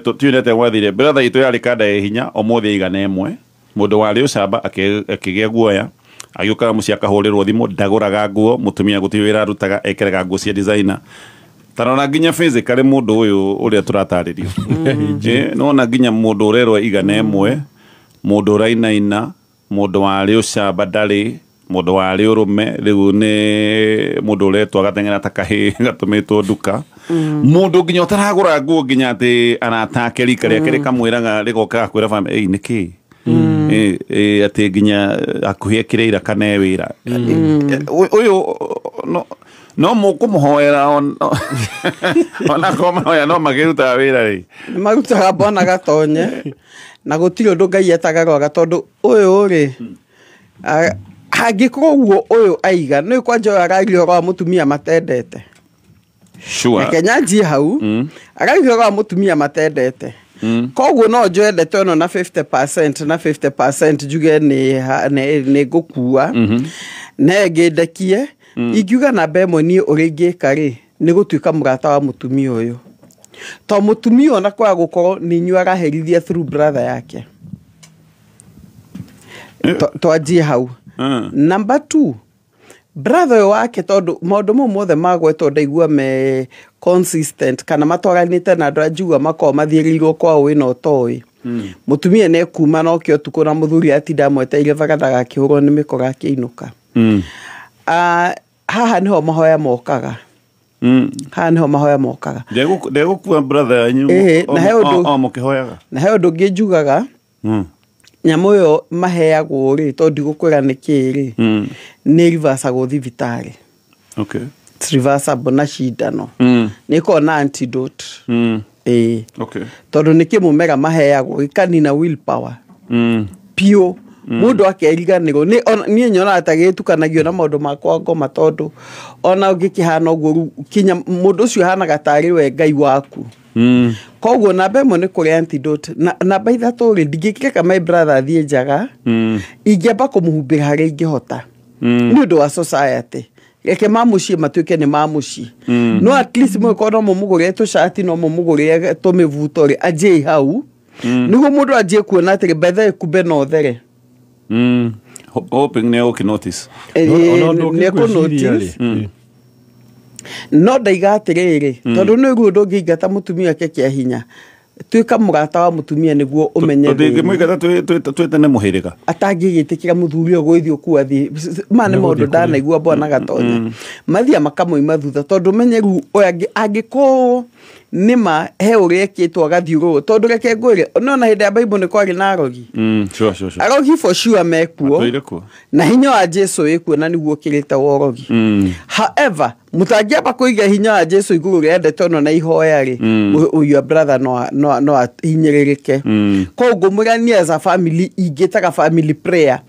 tũtiunete gwathire brother itũ yarĩ kanda ya hinya ũmũthĩ aigana ĩmwe mũndũ warĩ ũcamba akĩgĩa guoya agĩũkaga mũciĩ akahũrĩrwo thimũ ndagũraga nguo mũtumia gũtirĩ wĩra arutaga ekĩraga nguo cia designer tarora nginya physically mũndũ ũyũ ũrĩa tũratarĩrio. Nĩwona nginya mũndũ ũrerwo igana ĩmwe mũndũ ũrainaina mũndũ warĩ ũcamba ndarĩ mũndũ warĩ ũrũme rĩu nĩ mũndũ ũretwo agateng'era ta kahĩĩ gatũmĩtwo nduka mũndũ nginya ũtaragũra nguo nginya atĩ arata ake rika rĩake rĩkamwĩraga rĩgoka gakwĩra bamĩrĩ ĩi nĩkĩ atĩ nginya hakuhĩ ekĩre ira kana e wĩra ũyũ no mũkũmũhoera ona korwo mahoya no makĩrutaga wĩra rĩ nĩ marutaga bwana Gatonye na gũtirĩ ũndũ Ngai etagarwaga tondũ ũyũ rĩ hangĩkorwo ũguo ũyũ aiga nĩ kwanja ũyũ aragia ũhoro wa mũtumia matendete. Sure. Reke nyanjie hau aragia ũhoro wa mũtumia matendete. Koguo no njoe ndeto ĩno na 50% na 50% njuge nĩ ngũkua na ĩngĩ ndekie. Ingiuga namba ĩmwe niĩ ũrĩa ingĩka rĩ nĩ gũtuĩka mũrata wa mũtumia ũyũ to mũtumia ona kwaga gũkorwo nĩ inyuĩ araherithia through brother yake. Twanjie hau. Number 2 brother ũyũ wake tondũ maũndũ mau mothe magwetwo ndaigua me consistent kana matwaranĩte na andũ anjigua makoragwo mathiĩrĩirwo kwa ũĩ na ũtoĩ. Mũtumia nĩ ekuma na oke ũtukũ na mũthuri atinda amwetereire bagatha agakĩhũrwo nĩ mĩkora akĩinũka. Haha nĩho mahoya mokaga. Haha nĩho mahoya mokaga. Ndegũkua brother yanyu o mũkĩhoyaga. Na he ũndũ ũngĩ njugaga nyamũ ĩyo maheagwo rĩ tondũ ndigũkwĩra nĩkĩ rĩ nĩ reversagwo thibitarĩ. Okay. It's reversible na cindano. Nĩ ĩkoragwo na antidote. Okay. Tondũ nĩ kĩmũmera maheagwo gĩkanina willpower. Piũ mũndũ akeriganĩrwo niĩ nyonaga ta gĩtukanagio na maũndũ makwa ngoma tondũ ona ũngĩkĩhana ũguo rĩu kinya mũndũ ũcio ahanaga tarĩ we Ngai waku. Koguo namba ĩmwe nĩ kũrĩ antidote na namba ithatũ rĩ ndingĩkĩreka my brother athiĩ njaga ingĩamba kũmũhumbĩra harĩa ingĩhota nĩ ũndũ wa society. Reke mamũciĩ matuĩke nĩ mamũciĩ no at least mũgĩkorwo no mũmũgũrĩre tũcati no mũmũgũrĩre tũmĩbuto rĩ anjie hau nĩguo mũndũ anjie kuona atĩrĩ by the way kumbe no there. Hoping nĩ egũkĩ-notice. Nĩ ekũ-notice. No ndaiga atĩrĩrĩ tondũ nĩ ũguo ndũngĩingata mũtumia wake kĩa hinya Tuĩka mũrata wa mũtumia nĩguo ũmenye tũtingĩmũigata twĩtane mũhĩrĩga atangĩgĩtĩkĩra mũthuri ũyũ gwĩthiĩ kũu athiĩ ma nĩ maũndũ ndanaigua bwana Gatonye mathia makamũima thutha tondũ menye rĩu ũyũ angĩkorwo nĩma he ũrĩa ekĩtwo agathiũrũrwo tondũ reke ngwĩre no na hĩndĩ ya Bible nĩ kwarĩ na arogi. Sure. Arogi for sure mekuo na hinya wa Jesu wĩkuo na nĩguo ũkĩrĩte wa ũrogi. However mũtangĩamba kũiga hinya wa Jesu igũrũ rĩa ndeto ĩno na ihoya rĩ, your brother no ahinyĩrĩrĩke. Koguo ngũmwĩra niĩ as a family ingĩtaga family prayer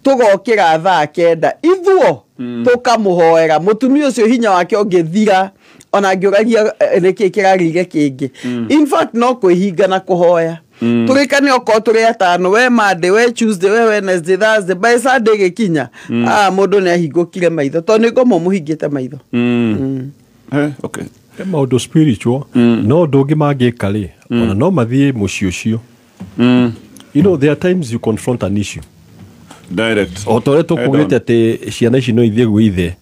tũgokĩra thaa 9 ithuo tũkamũhoera mũtumia ũcio hinya wake ũngĩthira ona ngĩũragia nĩkĩ kĩrarĩire kĩngĩ. In fact no kwĩhinga na kũhoya tũrĩkane okorwo tũrĩ atano, we Monday, we Tuesday, we Wednesday, Thursday, by Sunday gĩkinya mũndũ nĩ ahingũkire maitho tondũ nĩ ngoma mũhingĩte maitho. Okay. Maũndũ spiritual no ũndũ ũngĩ mangĩka rĩ, ona no mathiĩ mũciĩ ũcio. You know, there are times you confront an issue direct. O ta ũrĩa tũkugĩte atĩ ciana ici no ithiĩ gwĩ ithe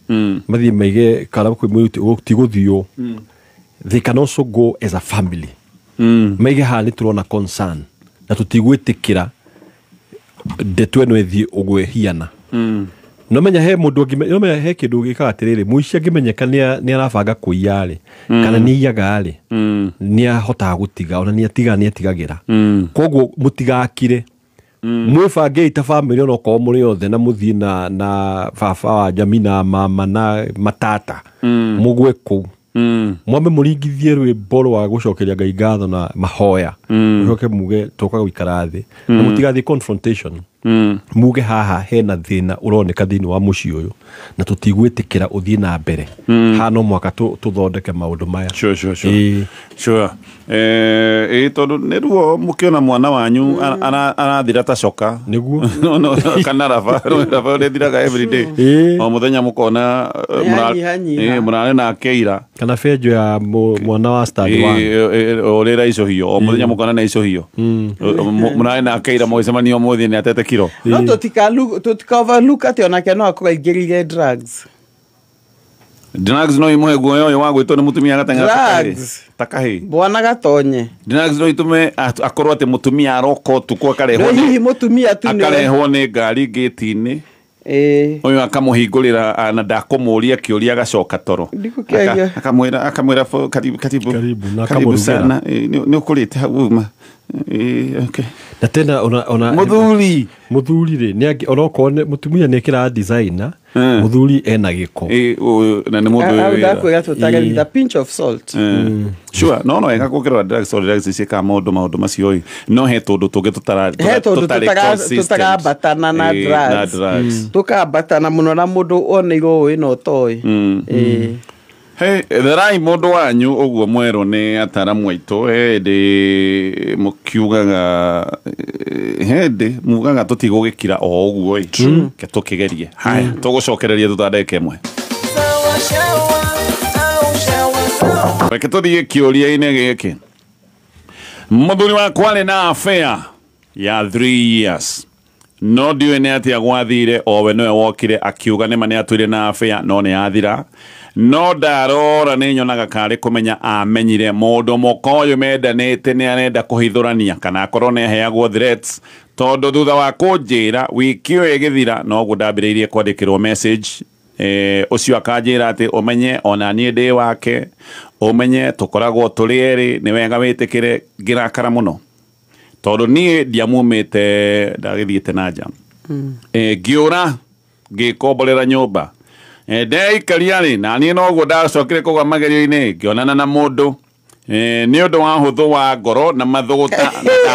mathiĩ maige kana tigũthiũ, they can also go as a family. Maige haha nĩ tũrona concern na tũtigwĩtĩkĩra ndeto ĩno ĩthiĩ ũguo ĩhiana. No menya he mũndũ ũngĩ, no menya he kĩndũ gĩkaga atĩrĩrĩ, mũici angĩmenyeka nĩ arabanga kũiya rĩ, kana nĩ aiyaga rĩ, nĩ ahotaga gũtiga ona nĩ atigaga nĩ atigagĩra. Koguo mũtigakire mwĩbangei ta family onokorwo mũrĩ othe na mũthiĩ na baba wa Njami na mama na matata mũgwe kũu mwambe mũringithie rwĩmbo rwa gũcokeria Ngai ngatho na mahoya, mũcoke muge tũka gũikara thĩ na mũtigathiĩ confrontation. Muge haha hena thĩna ũroneka thĩinĩ wa mũciĩ ũyũ na tũtigwĩtĩkĩra ũthiĩ na mbere, haha no mwaka tũthondeke maũndũ maya. Sure. Tondũ nĩ ruo mũkĩona mwana wanyu arathira ta coka nĩguo no kana raba raba ũrĩa every day o mũthenya mũkona mũrarĩ nake ira kana benjo ya mwana wa stand 1 ũrĩa icũhio o mũthenya mũkona na icũhio mũrarĩ nake ira mũgĩcemania ũmũthĩ nĩ atete kiro. No tũtika overlook atĩ onake no akorwo aingĩrĩire drugs. Drugs no imũhe guoya ũyũ wa gwĩtwo nĩ mũtumia agateng'era ta kahĩĩ. Bwana Gatonye. Drugs no itume akorwo atĩ mũtumia aroka ũtukũ akarehwo hihi mũtumia tu nĩwe akarehwo nĩ ngari ngĩti-inĩ ũyũ akamũhingũrĩra na ndakũmũria kĩũria agacoka toro akamwĩra karibu sana nĩ ũkũrĩte hau uma. Okay. Na tena ona mũthuri rĩ nĩ onokorwo mũtumia nĩ ekĩraga designer, mũthuri ena gĩko na nĩ mũndũ wĩ wĩra. Ndakwĩra tũtare with a pinch of salt. Sure, no ega gũkĩrora drugs or drugs ciĩkaga maũndũ macio ĩ no he tũndũ tũngĩ tũtarambatana na drugs, tũkambatana mũno na mũndũ oneirwo ũĩ na ũtoĩ. Hey, therai mũndũ wanyu ũguo mwerũ nĩ ataramu aitũ hĩndĩ mũkiugaga hĩndĩ mugaga tũtigũgĩkira o ũguo ĩ ke tũkĩgerie. Haya, tũgũcokereria thutha ndagĩka ĩmwe. Reke tũthiĩ kĩũria-inĩ gĩkĩ. Mũthuri wakwa arĩ na affair ya 3 years no ndiũĩ nĩ atĩa gwathire, owe nĩwe wokire akiuga nĩma nĩ atũire na affair no nĩ yathira. No ndarora nĩ nyonaga karĩ kũmenya amenyire mũndũ mũka ũyũ mendanĩte nĩ arenda kũhithũrania kana akorwo nĩ aheagwo threats tondũ thutha wa kũnjĩra wiki ĩyo ĩgĩthira noguo ndambĩrĩirie kwandĩkĩrwo message ũcio akanjĩra atĩ ũmenye ona niĩ ndĩ wake, ũmenye tũkoragwo tũrĩ erĩ, nĩ wega wĩtĩkĩre. Ngĩrakara mũno tondũ niĩ ndiamumĩte ndagĩthiĩte na nja. Ngĩũra ngĩkomborera nyũmba ndeikaria rĩ na niĩ noguo ndacokire kũgwa magerio-inĩ ngĩonana na mũndũ nĩ ũndũ wa hũthũ wa ngoro na mathũgũta na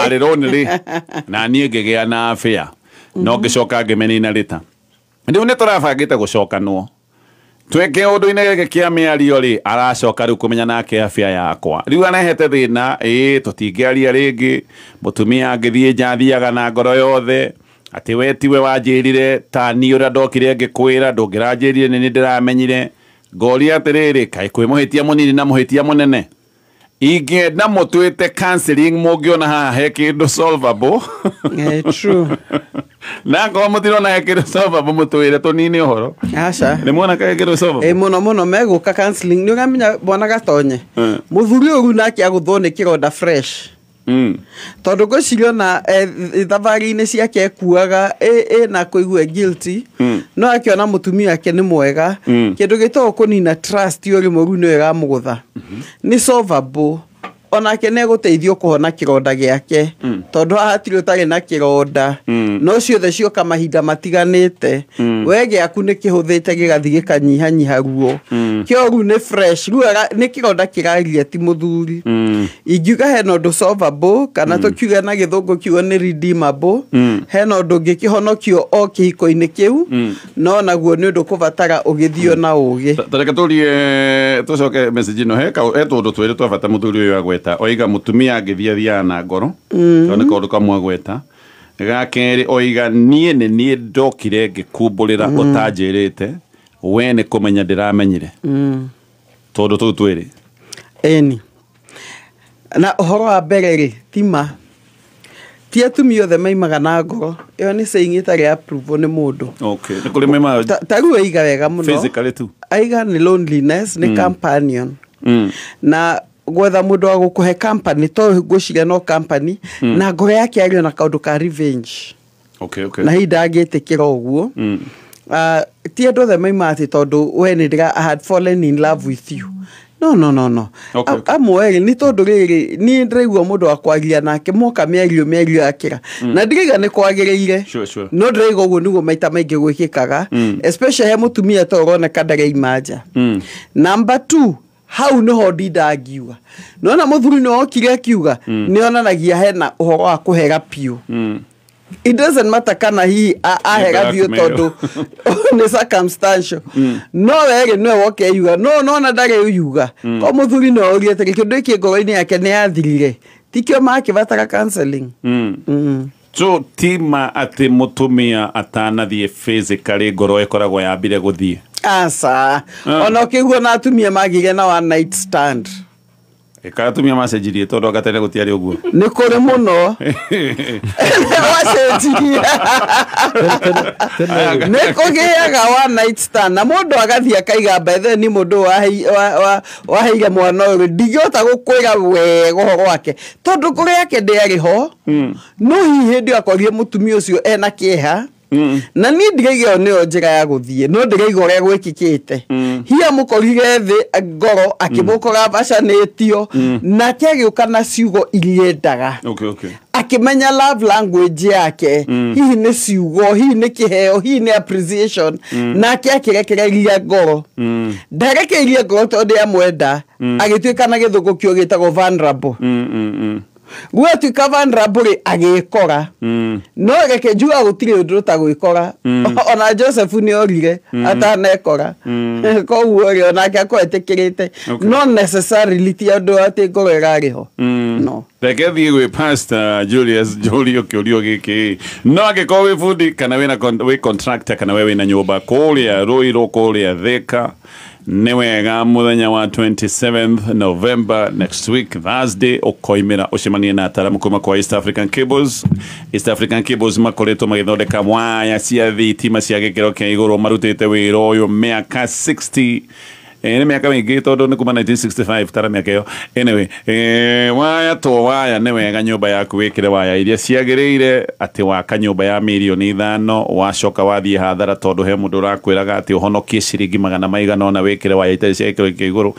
ndarĩrwo nĩ rĩ na niĩ ngĩgĩa na affair no ngĩcoka ngĩmenina rĩta. Rĩu nĩ tũrabangĩte gũcokanwo tweke ũndũ-inĩ gĩkĩ kĩa mĩario rĩ aracoka rĩu kũmenya nake affair yakwa rĩu arehete thĩna tũtingĩaria rĩngĩ mũtumia angĩthiĩ nja athiaga na ngoro yothe atĩ we tiwe wanjĩrire ta niĩ ũrĩa ndokire ngĩkwĩra ndũngĩranjĩrire nĩ ndĩramenyire. Ngoria atĩrĩrĩ kaĩ kwĩ mũhĩtia mũnini na mũhĩtia mũnene ingĩenda mũtwĩte counseling mũngĩona haha he kĩndũ solvable. True. Na ngorwo mũtirona he kĩndũ solvable mũtwĩre tũnine ũhoro. Aca. Nĩ muona he kĩndũ solvable? Mũno mũno megũka counseling nĩ ũramenya bwana Gatonye mũthuri ũyũ rĩu nake agũthwo nĩ kĩronda fresh. Tondũ ngwĩciria ona thabarĩ-inĩ ciake ekuaga ĩna kũigua guilty, no akĩona mũtumia wake nĩ mwega. Kĩndũ gĩtagwo kũnina trust o rĩmwe rĩu nĩyo ĩramũgũtha. Nĩ solvable, onake nĩ egũteithio kũhona kĩronda gĩake, tondũ haha hatirĩ ũtarĩ na kĩronda, no ciothe cioka mahinda matiganĩte. We gĩaku nĩ kĩhũthĩte gĩgathiĩ gĩkanyihanyiha ruo, kĩo rĩu nĩ fresh, rĩu nĩ kĩronda kĩraria ti mũthuri. Ingiuga hena ũndũ solvable, kana tũkiuge na gĩthũngũ kiugo nĩ redeemable, hena ũndũ ũngĩkĩhonokio o kĩhiko-inĩ kĩu, no naguo nĩ ũndũ kũbatara ũgĩthio na ũgĩ. Tareke tũrie tũcoke message ĩno. He tũndũ twĩrĩ twa bata mũthuri ũyũ agweta. Oiga mũtumia angĩthiĩ athiaga na ngoro, to nĩ kaũndũ kamwe agweta. Ga kerĩ oiga niĩ nĩ niĩ ndokire ngĩkumbũrĩra ũtanjĩrĩte, we nĩ kũmenya ndĩramenyire. Tondũ tũu twĩrĩ. Ĩni na ũhoro wa mbere rĩ, tima ti atumia othe maimaga na ngoro, ĩyo nĩ saying ĩtarĩ approve nĩ mũndũ. Okay, nĩ kũrĩ maimaga Ta rĩu aiga wega mũno. Physically tu. Aiga nĩ loneliness, nĩ companion, na gwetha mũndũ wa gũkũhe company, to ngwĩciria no company na ngoro yake ario na kaũndũ ka revenge. Na hihi ndangĩtĩkĩra ũguo. Ti andũ othe maima atĩ tondũ we nĩ ndĩra I had fallen in love with you. No, no, no, no. Amwe rĩ, nĩ tondũ rĩrĩ niĩ ndĩraigua mũndũ wa kwaria nake, moka mĩario mĩario yakĩra na ndiraiga nĩ kwagĩrĩire. Sure. No ndĩraiga ũguo nĩguo maita maingĩ gwĩkĩkaga, especially he mũtumia ta ũroneka ndareima nja. Number two, hau nĩho ndinda ngiuga nona mũthuri nĩ okire akiuga nĩ onanagia hena ũhoro wa kũhera biũ. It doesn't matter kana hihi ahera biũ blackmail. Tondũ nĩ circumstantial, no werĩ nĩwe woke yuga, no nona ndarĩ yuga ko mũthuri no orie atĩrĩ, kĩndũ gĩkĩ ngoro-inĩ yake nĩ yathirire, tikĩo makĩbatara counseling. So tima atĩ mũtumia atanathiĩ physically ngoro ĩkoragwo yambire gũthiĩ? Aca. Ona ũkĩigua na atumia magĩire na one night stand. Ĩka atumia macenjirie, tondũ anga tene gũtiarĩ ũguo. Nĩ kũrĩ mũno wacenjirie. Nĩ kũgĩaga one night stand na mũndũ agathiĩ akaiga mbethe ni mũndũ waheire mwana ũyũ, ndingĩhota gũkwĩra wega ũhoro wake tondũ ngoro yake ndĩarĩ ho, no hihi hĩndĩ ĩyo akorire mũtumia ũcio ena kĩeha, na niĩ ndiraiga ĩyo nĩyo njĩra ya gũthiĩ, no ndĩraiga ũrĩa gwĩkĩkĩte. Hihi amũkorire thĩ ngoro, akĩmũkora abacanĩtio, nake agĩũka na ciugo iria endaga, akĩmenya love language yake, hihi nĩ ciugo, hihi nĩ kĩheo, hihi nĩ appreciation, nake akĩrekereria ngoro. Ndarekereirie ngoro tondũ amwenda, agĩtuĩka na gĩthũngũ kĩo gĩtagwo vulnerable. Gwatuĩka vulnerable rĩ, agĩkora. No reke njuga gũtirĩ ũndũ ũtagwĩkora, ona Joseph nĩ orire atanekora, koguo rĩ onake akorwo etĩkĩrĩte. Not necessarily ti andũ atĩ ngoro ĩrarĩ ho, no. Reke thiĩ gwĩ Pastor Julius Njũrio kĩũrio gĩkĩ. No angĩkorwo wĩ bundi kana wĩna wĩ contractor kana we wĩna nyũmba kũrĩa Ruiru, kũrĩa Thika, nĩ wega mũthenya wa 27th November, next week Thursday, ũkoimĩra ũcemanie na ataramu kuma kwa East African Cables. East African Cables makoretwo magĩthondeka waya cia thitima cia gĩkĩro kĩa igũrũ, marutĩte wĩra ũyũ mĩaka 60. Nĩ mĩaka mĩingĩ tondũ nĩ kuma 1965, tara mĩaka ĩyo. Anyway, waya to waya, nĩ wega nyũmba yaku wĩkĩre waya iria ciagĩrĩire, atĩ waka nyũmba ya mirioni 5 wacoka wathiĩ hathara tondũ he mũndũ ũrakwĩraga atĩ ũhonokie ciringi magana maigana ona wĩkĩre waya itarĩ cia gĩkĩro kĩa igũrũ.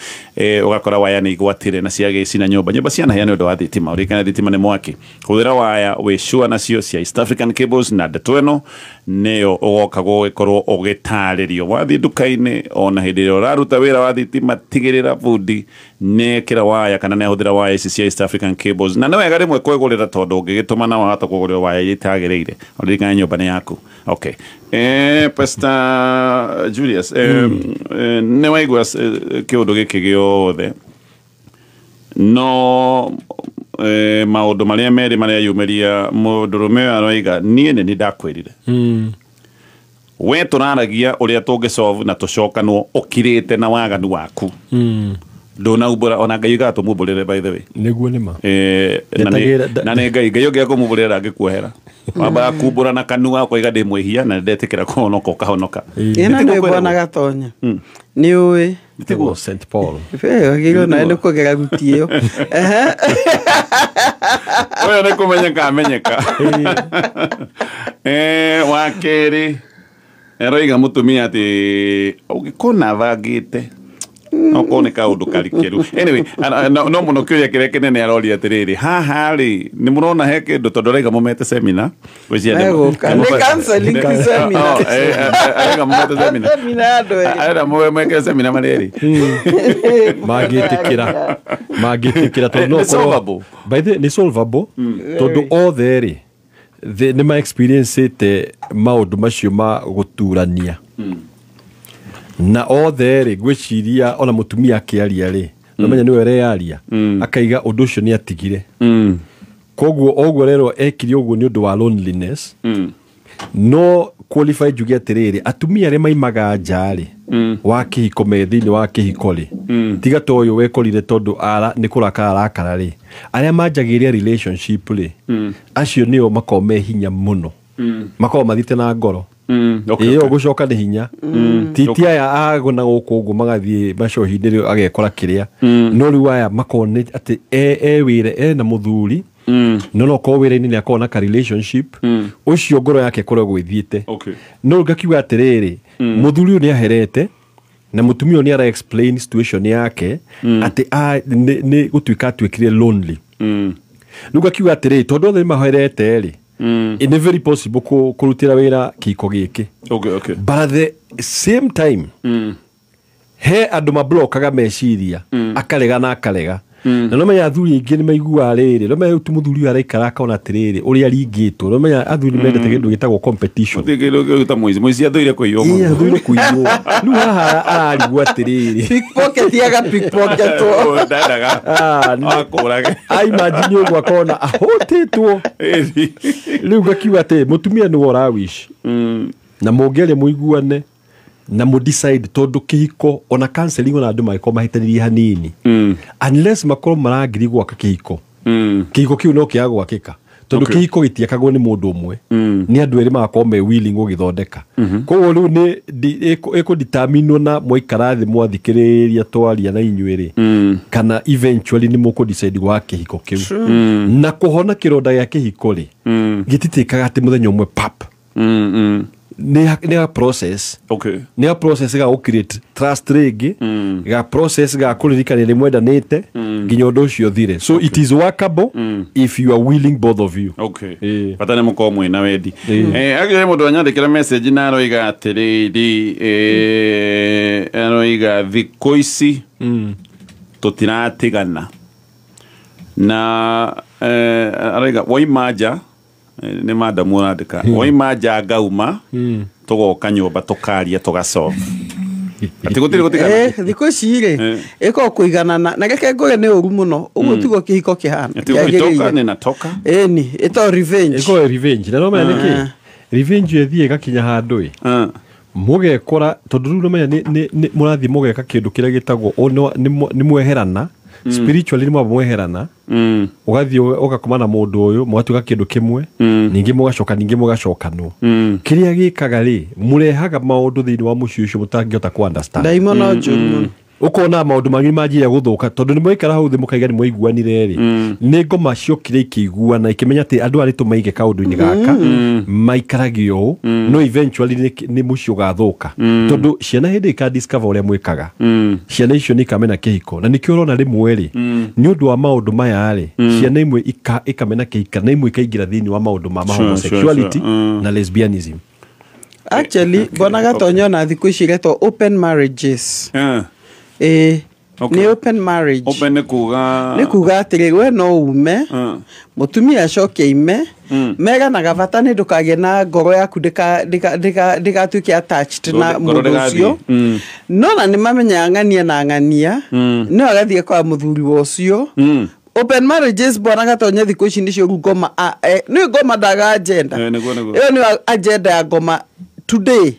Ũgakora waya nĩ igwatire na ciagĩcina nyũmba, nyũmba cianahĩa nĩ ũndũ wa thitima. Ũririkane thitima nĩ mwaki. Hũthĩra waya wĩ sure nacio cia East African Cables, na ndeto ĩno nĩyo ũgoka gũgĩkorwo ũgĩtarĩrio wathiĩ nduka-inĩ. Ona hĩndĩ ĩrĩa ũraruta wĩra wa thitima, tigĩrĩra bundi nĩekĩra waya kana nĩahũthĩra waya ici cia East African Cables. Na nĩ wega rĩmwe kwĩgũrĩra, tondũ ũngĩgĩtũma na wahota kũgũrĩra waya iria itagĩrĩire. Ũririkane nyũmba nĩ yaku. Okay, Pastor Julius, nĩ waigua kĩũndũ gĩkĩ gĩothe, no maũndũ marĩa merĩ marĩa yumĩria, mũndũrũme ũyũ aroiga niĩ nĩ ndakwĩrire, we tũraragia ũrĩa tũngĩsolve na tũcokanwo, ũkirĩte na waganu waku. Ndũnaumbũra ona Ngai gatũmumbũrĩre by the way. Nĩguo nĩ ma. Na nĩ Ngai Ngai ũngĩaga kũmumbũrĩra ndangĩkuohera. Wambaga kumbũra na kanua ũkoiga ndĩ mwĩhia na nĩndetĩkĩra kũhonoka ũkahonoka. Ĩno nĩ Bwana Gatonya. Nĩ ũĩ. Nĩtiguo St Paul. Wagĩrĩirwo nawe nĩ kũgera ruti ĩyo. Ũyũ nĩ kũmenyeka amenyeka. Wa kerĩ aroiga mũtumia atĩ ũngĩkona bangĩte no korwo nĩ kaũndũ karikĩru. Anyway, no mũno kĩũria kĩrĩa kĩnene aroria atĩrĩrĩ, haha rĩ nĩ mũrona he kĩndũ tondũ araiga mũmete seminar. Nĩ counseling ti seminar. Araiga mũmete seminar. Araiga mũmeke seminar marĩ erĩ. Mangĩtĩkĩra tondũ no Nĩ solvable. By the nĩ solvable tondũ othe rĩ nĩ ma experience ĩte maũndũ macio ma gũturania. Na othe rĩ ngwĩciria ona mũtumia akĩaria rĩ nomenya nĩwe ũreyaria akaiga ũndũ ũcio nĩ atigire. Koguo ũguo rero ekire ũguo nĩ ũndũ wa loneliness. No qualify njuge atĩrĩrĩ atumia arĩa maimaga nja rĩ wa kĩhiko me thĩinĩ wa kĩhiko rĩ tiga ta ũyũ wekorire tondũ nĩ kũrakara arakara rĩ arĩa manjagĩria relationship rĩ acio nĩo makoragwo me hinya mũno makoragwo mathiĩte na ngoro. Ĩyo gũcoka nĩ hinya ti aya agũna gũkũ ũguo magathiĩ macohi-inĩ rĩ agekora kĩrĩa no rĩu aya makoragwo nĩ atĩ e wĩra ena mũthuri no korwo wĩra-inĩ nĩ akoragwo na ka relationship ũcio ngoro yake ĩkoragwo ĩthiĩte. No ngakiuga atĩrĩrĩ mũthuri ũyũ nĩ aherete na mũtumia ũyũ nĩ ara explain situation yake atĩ nĩ gũtuĩka atuĩkire lonely. Rĩu ngakiuga atĩrĩrĩ tondũ othe nĩ maherete rĩ nĩ very possible kũrutĩra wĩra kĩhiko gĩkĩ. But at the same time he andũ mablokaga meciria akarega na akarega. Na no menya athuri aingĩ nĩ maiguaga rĩrĩ no menya rĩu mũthuri ũyũ araikara akona atĩrĩrĩ ũrĩa aringĩtwo no menya athuri mendete kĩndũ gĩtagwo competition. Gĩta mũici mũici athũire kũiywo mũno. Athũire kũiywo. Rĩu haha ararigwo atĩrĩrĩ pickpocket yaga pickpocketwo. Ndendaga akũrage. Imagine ũguo akona ahũtĩtwo. Rĩu ngakiuga atĩ mũtumia nĩwe ũrawish na mũngĩaria mũiguane na mu decide tondũ kĩhiko ona counseling ona andũ mangĩkorwo mahĩtanĩrie hanini unless makorwo marangiri gwaka kĩhiko kĩhiko kĩu no kĩaga gwakĩka tondũ kĩhiko gĩtiakagwo nĩ mũndũ ũmwe nĩ andũ erĩ magakorwo me willing gũgĩthondeka. Koguo rĩu nĩ ĩkũdeterminwo na mwaikara thĩ mwathikĩrĩria twaria na inyuĩ rĩ kana eventually nĩ mũkũ-decide gwaka kĩhiko kĩu. Na kũhona kĩronda gĩa kĩhiko rĩ gĩtitĩkaga atĩ mũthenya ũmwe pap. Nĩ a process. Nĩ a process ga create trust rĩngĩ ga process ga kũririkana nĩ mwendanĩte nginya ũndũ ũcio ũthire. So it is workable if you are willing both of you. Bata nĩ mũkorwo mwĩna wendi. Agĩrĩ mũndũ anyandĩkĩra message na aroiga atĩrĩrĩ aroiga thikũ ici tũtiratigana na aroiga waima nja nĩ madamu ũrandĩka waima nja ngauma tũgoka nyũmba tũkaria tũgasolve. Atĩ gũtirĩ gũtigana. Thikũ ici rĩ ĩkoragwo kũiganana na reke ngũre nĩ ũru mũno ũguo tiguo kĩhiko kĩhana. Atĩ ũgĩtoka nĩ natoka. Ĩni ĩtagwo revenge. Ĩkoragwo revenge na no menya nĩkĩ revenge ĩthiĩ ĩgakinya handũ ĩ mũgekora tondũ rĩu no menya nĩ mũrathiĩ mũgeka kĩndũ kĩrĩa gĩtagwo nĩ mweherana spiritually nĩ mweherana ũgathiĩ ũgakoma na mũndũ ũyũ mũgatuĩka kĩndũ kĩmwe ningĩ mũgacoka ningĩ mũgacokanwo. Kĩrĩa gĩkaga rĩ mũrehaga maũndũ thĩinĩ wa mũciĩ ũcio mũtangĩhota kũ understand. Ndaimono njũru mũno. Ũkona maũndũ manyu manjia gũthũka tondũ nĩ mwaikara hau thĩ mũkaiga nĩ mwaiguanire rĩ nĩ ngoma ciokire ikĩiguana ikĩmenya atĩ andũ arĩ tũmaige kaũndũ-inĩ gaka maikarage ũũ no eventually nĩ mũciĩ ũgathũka tondũ ciana hĩndĩ ika discover ũrĩa mwĩkaga ciana icio nĩ ikamena kĩhiko na nĩkĩo ũrona rĩmwe rĩ nĩ ũndũ wa maũndũ maya rĩ ciana imwe ikamena kĩhiko na imwe ikaingĩra thĩinĩ wa maũndũ ma homosexuality na lesbianism. Actually Bwana Gatonya ona thikũ ici iretwo open marriages. Nĩ open marriage. Open nĩ kuga nĩ kuga atĩrĩ we no ume mũtumia acoke ime meganaga bata nĩ ndũkagĩe na ngoro yaku ndĩgatuĩke attached na mũndũ ũcio no na nĩ mamenyaga ng'ania na ng'ania no agathiĩ kwa mũthuri wa ũcio. Open marriages Bwana Gatonya thikũ ici nĩcio rĩu ngoma nĩ ngoma ndaga agenda ĩyo nĩ agenda ya ngoma today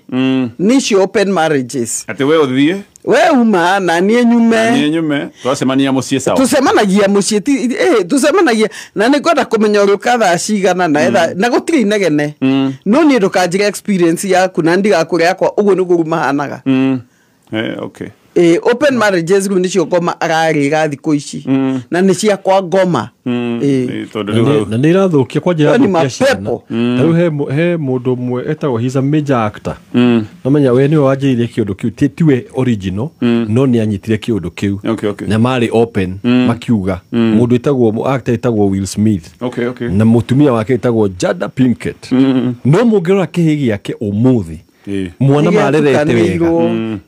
nĩcio open marriages. Atĩ we ũthiĩ We uma na niĩ nyume. Niĩ nyume twacemania mũciĩ sawa. Tucemanagia mũciĩ ti tucemanagia na nĩ ngwenda kũmenya ũrĩa thaa cigana na etha na gũtirĩ inegene. No niĩ ndũkanjĩre experience yaku na ndigakũrĩa yakwa ũguo nĩguo rĩu mahanaga. Okay. Open marriages rĩu nĩcio ngoma ararĩra thikũ ici na nĩ ciakwa ngoma. Na nĩ irathũkia kwa njĩra ya ciana. Ta rĩu he mũndũ ũmwe etagwo he's a major actor. No menya we nĩwe wanjĩrĩirie kĩũndũ kĩu tiwe original no nĩ anyitire kĩũndũ kĩu. Na marĩ open makiuga mũndũ etagwo actor etagwo Will Smith. Na mũtumia wake etagwo Jada Pinkett. No mũngĩrora kĩhĩ gĩake ũmũthĩ mwana marerete wega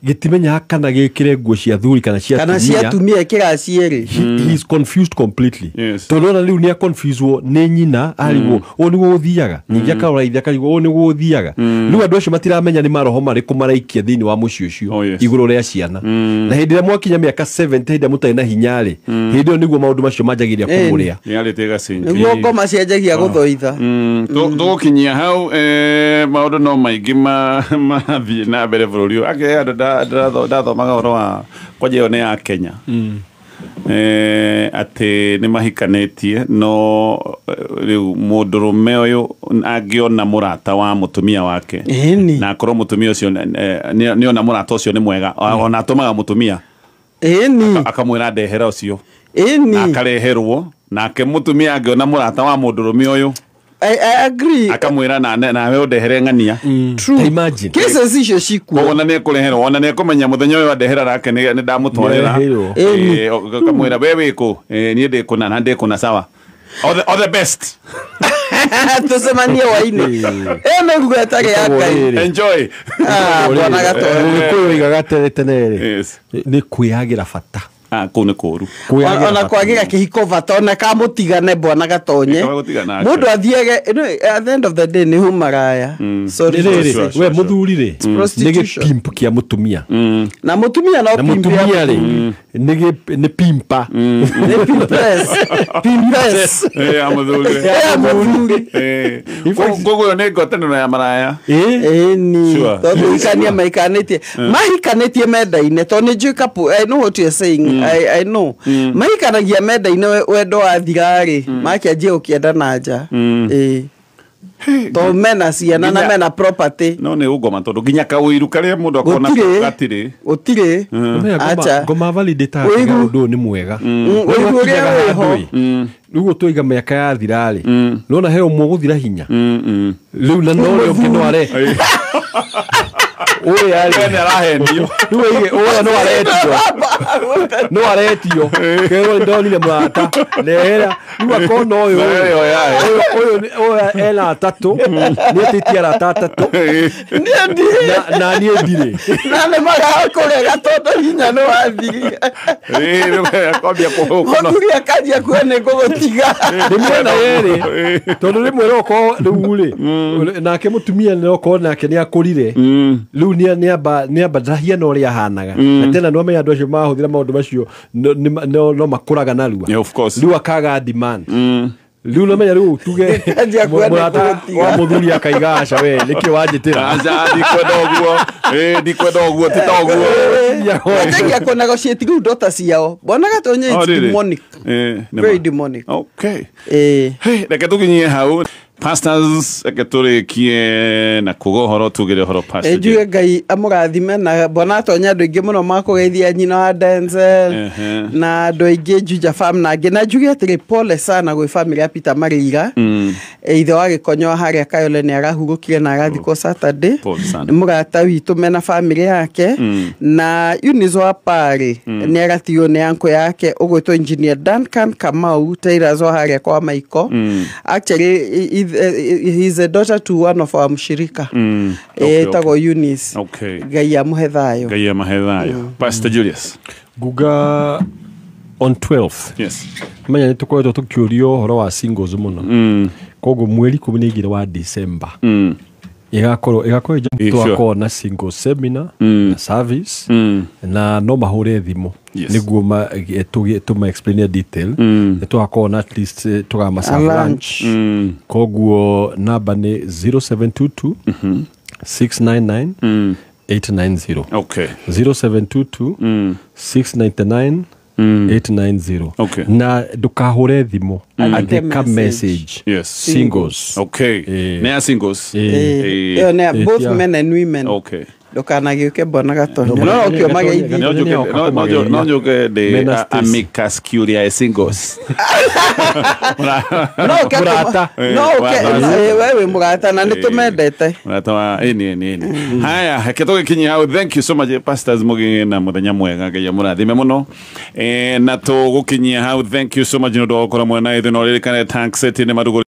gĩtimenya kana gĩkĩre nguo cia thuri kana cia kana cia atumia kĩracierĩ. He is confused completely. Tondũ ona rĩu nĩ aconfusewo nĩ nyina arigwo ũũ nĩguo gũthiaga ningĩ akarora ithe akarigwo ũũ nĩguo gũthiaga. Rĩu andũ acio matiramenya nĩ maroho marĩkũ maraikia thĩinĩ wa mũciĩ ũcio igũrũ rĩa ciana. Na hĩndĩ ĩrĩa mwakinya mĩaka 70 hĩndĩ ĩrĩa mũtarĩ na hinya rĩ hĩndĩ ĩyo nĩguo maũndũ macio manjagĩrĩria kũmũrĩa. Nĩguo ngoma cianjagia gũthoitha. Tũgũkinyia hau maũndũ no maingĩ mathiĩ na mbere bũrũri ũyũ. Ake andũ ndathomaga ũhoro wa kwanja ĩyo nĩ ya Kenya. Atĩ nĩ mahikanĩtie no rĩu mũndũrũme ũyũ angĩona mũrata wa mũtumia wake na akorwo mũtumia ũcio nĩona mũrata ũcio nĩ mwega ona atũmaga mũtumia akamwĩra ndehera ũcio na akareherwo nake mũtumia angĩona mũrata wa mũndũrũme ũyũ I agree. Akamwĩra nawe ũndehere ng'ania. True. Imagine. Cases icio cikuo. Ona nĩ ekũreherwo ona nĩ ekũmenya mũthenya ũyũ andehera nake nĩ ndamũtwarĩra. Akamwĩra we wĩkũ niĩ ndĩ kũna na ndĩ kũna sawa. All the best. Tucemanie hwainĩ. Ĩyo nĩ nguga ĩtarĩ ya Ngai. Enjoy. Bwana Gatonye. Gĩkũyũ oigaga tene tene rĩ nĩ kwĩyagĩra bata. Kũu nĩ kũũru. Ona kwagĩra kĩhiko bata ona kamũtigane bwana Gatonye. Mũndũ athiage at the end of the day nĩ humaraya. Sorry. We mũthuri rĩ nĩ gĩpimp kĩa mũtumia. Na mũtumia no pimp. Na mũtumia rĩ nĩ pimpa. Nĩ pimpess. Pimpess. Ya mũthuri. Ya mũthuri. Koguo nĩ ngwatanĩro ya maraya. Ĩni. Tondũ ikania maikanĩtie. Mahikanĩtie mendaine tondũ nĩ njũĩ couple I know what you are saying. I know. Maikaragia mendaine wendo wathira rĩ makĩanjia gũkĩenda na nja. Tondũ mena ciana na mena property. No nĩ ũngoma tondũ nginya kaũiru karĩa mũndũ akona gatirĩ. Gũtirĩ. Acha. Ngoma validate ũndũ ũyũ nĩ mwega. Ũiru ũrĩa wĩho. Rĩu twaiga mĩaka yathira rĩ nĩwona he ũmwe ũgũthira hinya. Rĩu na no ũrĩa ũngĩ no are. Ũyũ nĩ arahenio. Rĩu ũyũ no aretio. No aretio. Kerwo ndonire mũrata. Nehera. Rĩu akona ũyũ. Ũyũ ena atatũ. Nĩ etĩtie arata atatũ. Niĩ ndirĩ. Na niĩ ndirĩ. Na nĩ magakũrega tondũ hinya nĩ wathirire. Akwambia kũhũkana. Mũthuri akanjia kuga nĩ ngũgũtiga. Nĩ mĩena yerĩ. Tondũ rĩmwe rokorwo rĩu rĩ nake mũtumia nĩ okorwo nake nĩ akũrire. Rĩu nĩ amba ndahiana ũrĩa ahanaga. Na tena nĩ wamenya andũ acio mahũthĩra maũndũ macio no makũraga narua. Rĩu akaga demand. Rĩu namenya rĩu tuge mũrata wa mũthuri akaiga aca we nĩkĩ wanjĩtĩra. Aca ndikwenda ũguo. Ndikwenda ũguo ti ta ũguo. Anjagia kũ negotiate rĩu ndota ciao. Bwana Gatonye it's demonic. Very demonic. Okay. Reke tũkinyie hau. Pastors reke tũrĩkie na kuga ũhoro tugire ũhoro pastor. Njuge Ngai amũrathime na bwana Gatonye andũ aingĩ mũno makũgeithia nyina wa Denzel na andũ aingĩ Juja Farm na angĩ na njuge atĩrĩ pole sana gwĩ family ya Peter Marĩira. Ithe wa Gĩkonyo harĩa Kayole nĩ arahurũkire na arathikwo Saturday. Nĩ mũrata witũ mena family yake na Eunice wa Parĩ nĩ aratigwo nĩ uncle yake ũgwĩtwo Engineer Duncan Kamau Taylor wa harĩa kwa Maiko. Actually he's a daughter to one of our mshirika. Etagwo Eunice. Ngai amũhe thayũ. Ngai amũhe thayũ. Pastor Julius. Nguga on 12th. Yes. Menya nĩ tũkoretwo tũkĩũrio ũhoro wa singles mũno. Koguo mweri 12 wa December. Igakorwo twakorwo na single seminar na service na no mahũre thimũ nĩguo tũma explain detail. Nĩ tũgakorwo na at least tũgama serve lunch. Koguo namba nĩ 0722 699 890. Okay. 0722 699 890. Okay. Na ndũkahũre thimũ, Andĩke andĩka message. message. Yes. Singles. Okay. Nĩ ya singles. Ĩyo nĩ ya both men and women. Okay. Ndũkanagĩũke mbona gatonya. No, No ũke ũmageithie. No njuke, no njuke ndĩ Mena Stacy. amicus curiae singles. No ũke Mũrata. no ũke we wĩ mũrata na nĩ tũmendete. Mũrata wa ĩni ĩni ĩni. Haya, reke tũgĩkinyie hau. Thank you so much, pastors, mũgĩe na mũthenya mwega. Ngai amũrathime mũno. Na tũgũkinyia hau. Thank you so much nĩ ũndũ wa gũkorwo mwena ithuĩ, na ũririkane tank set nĩ marugũ.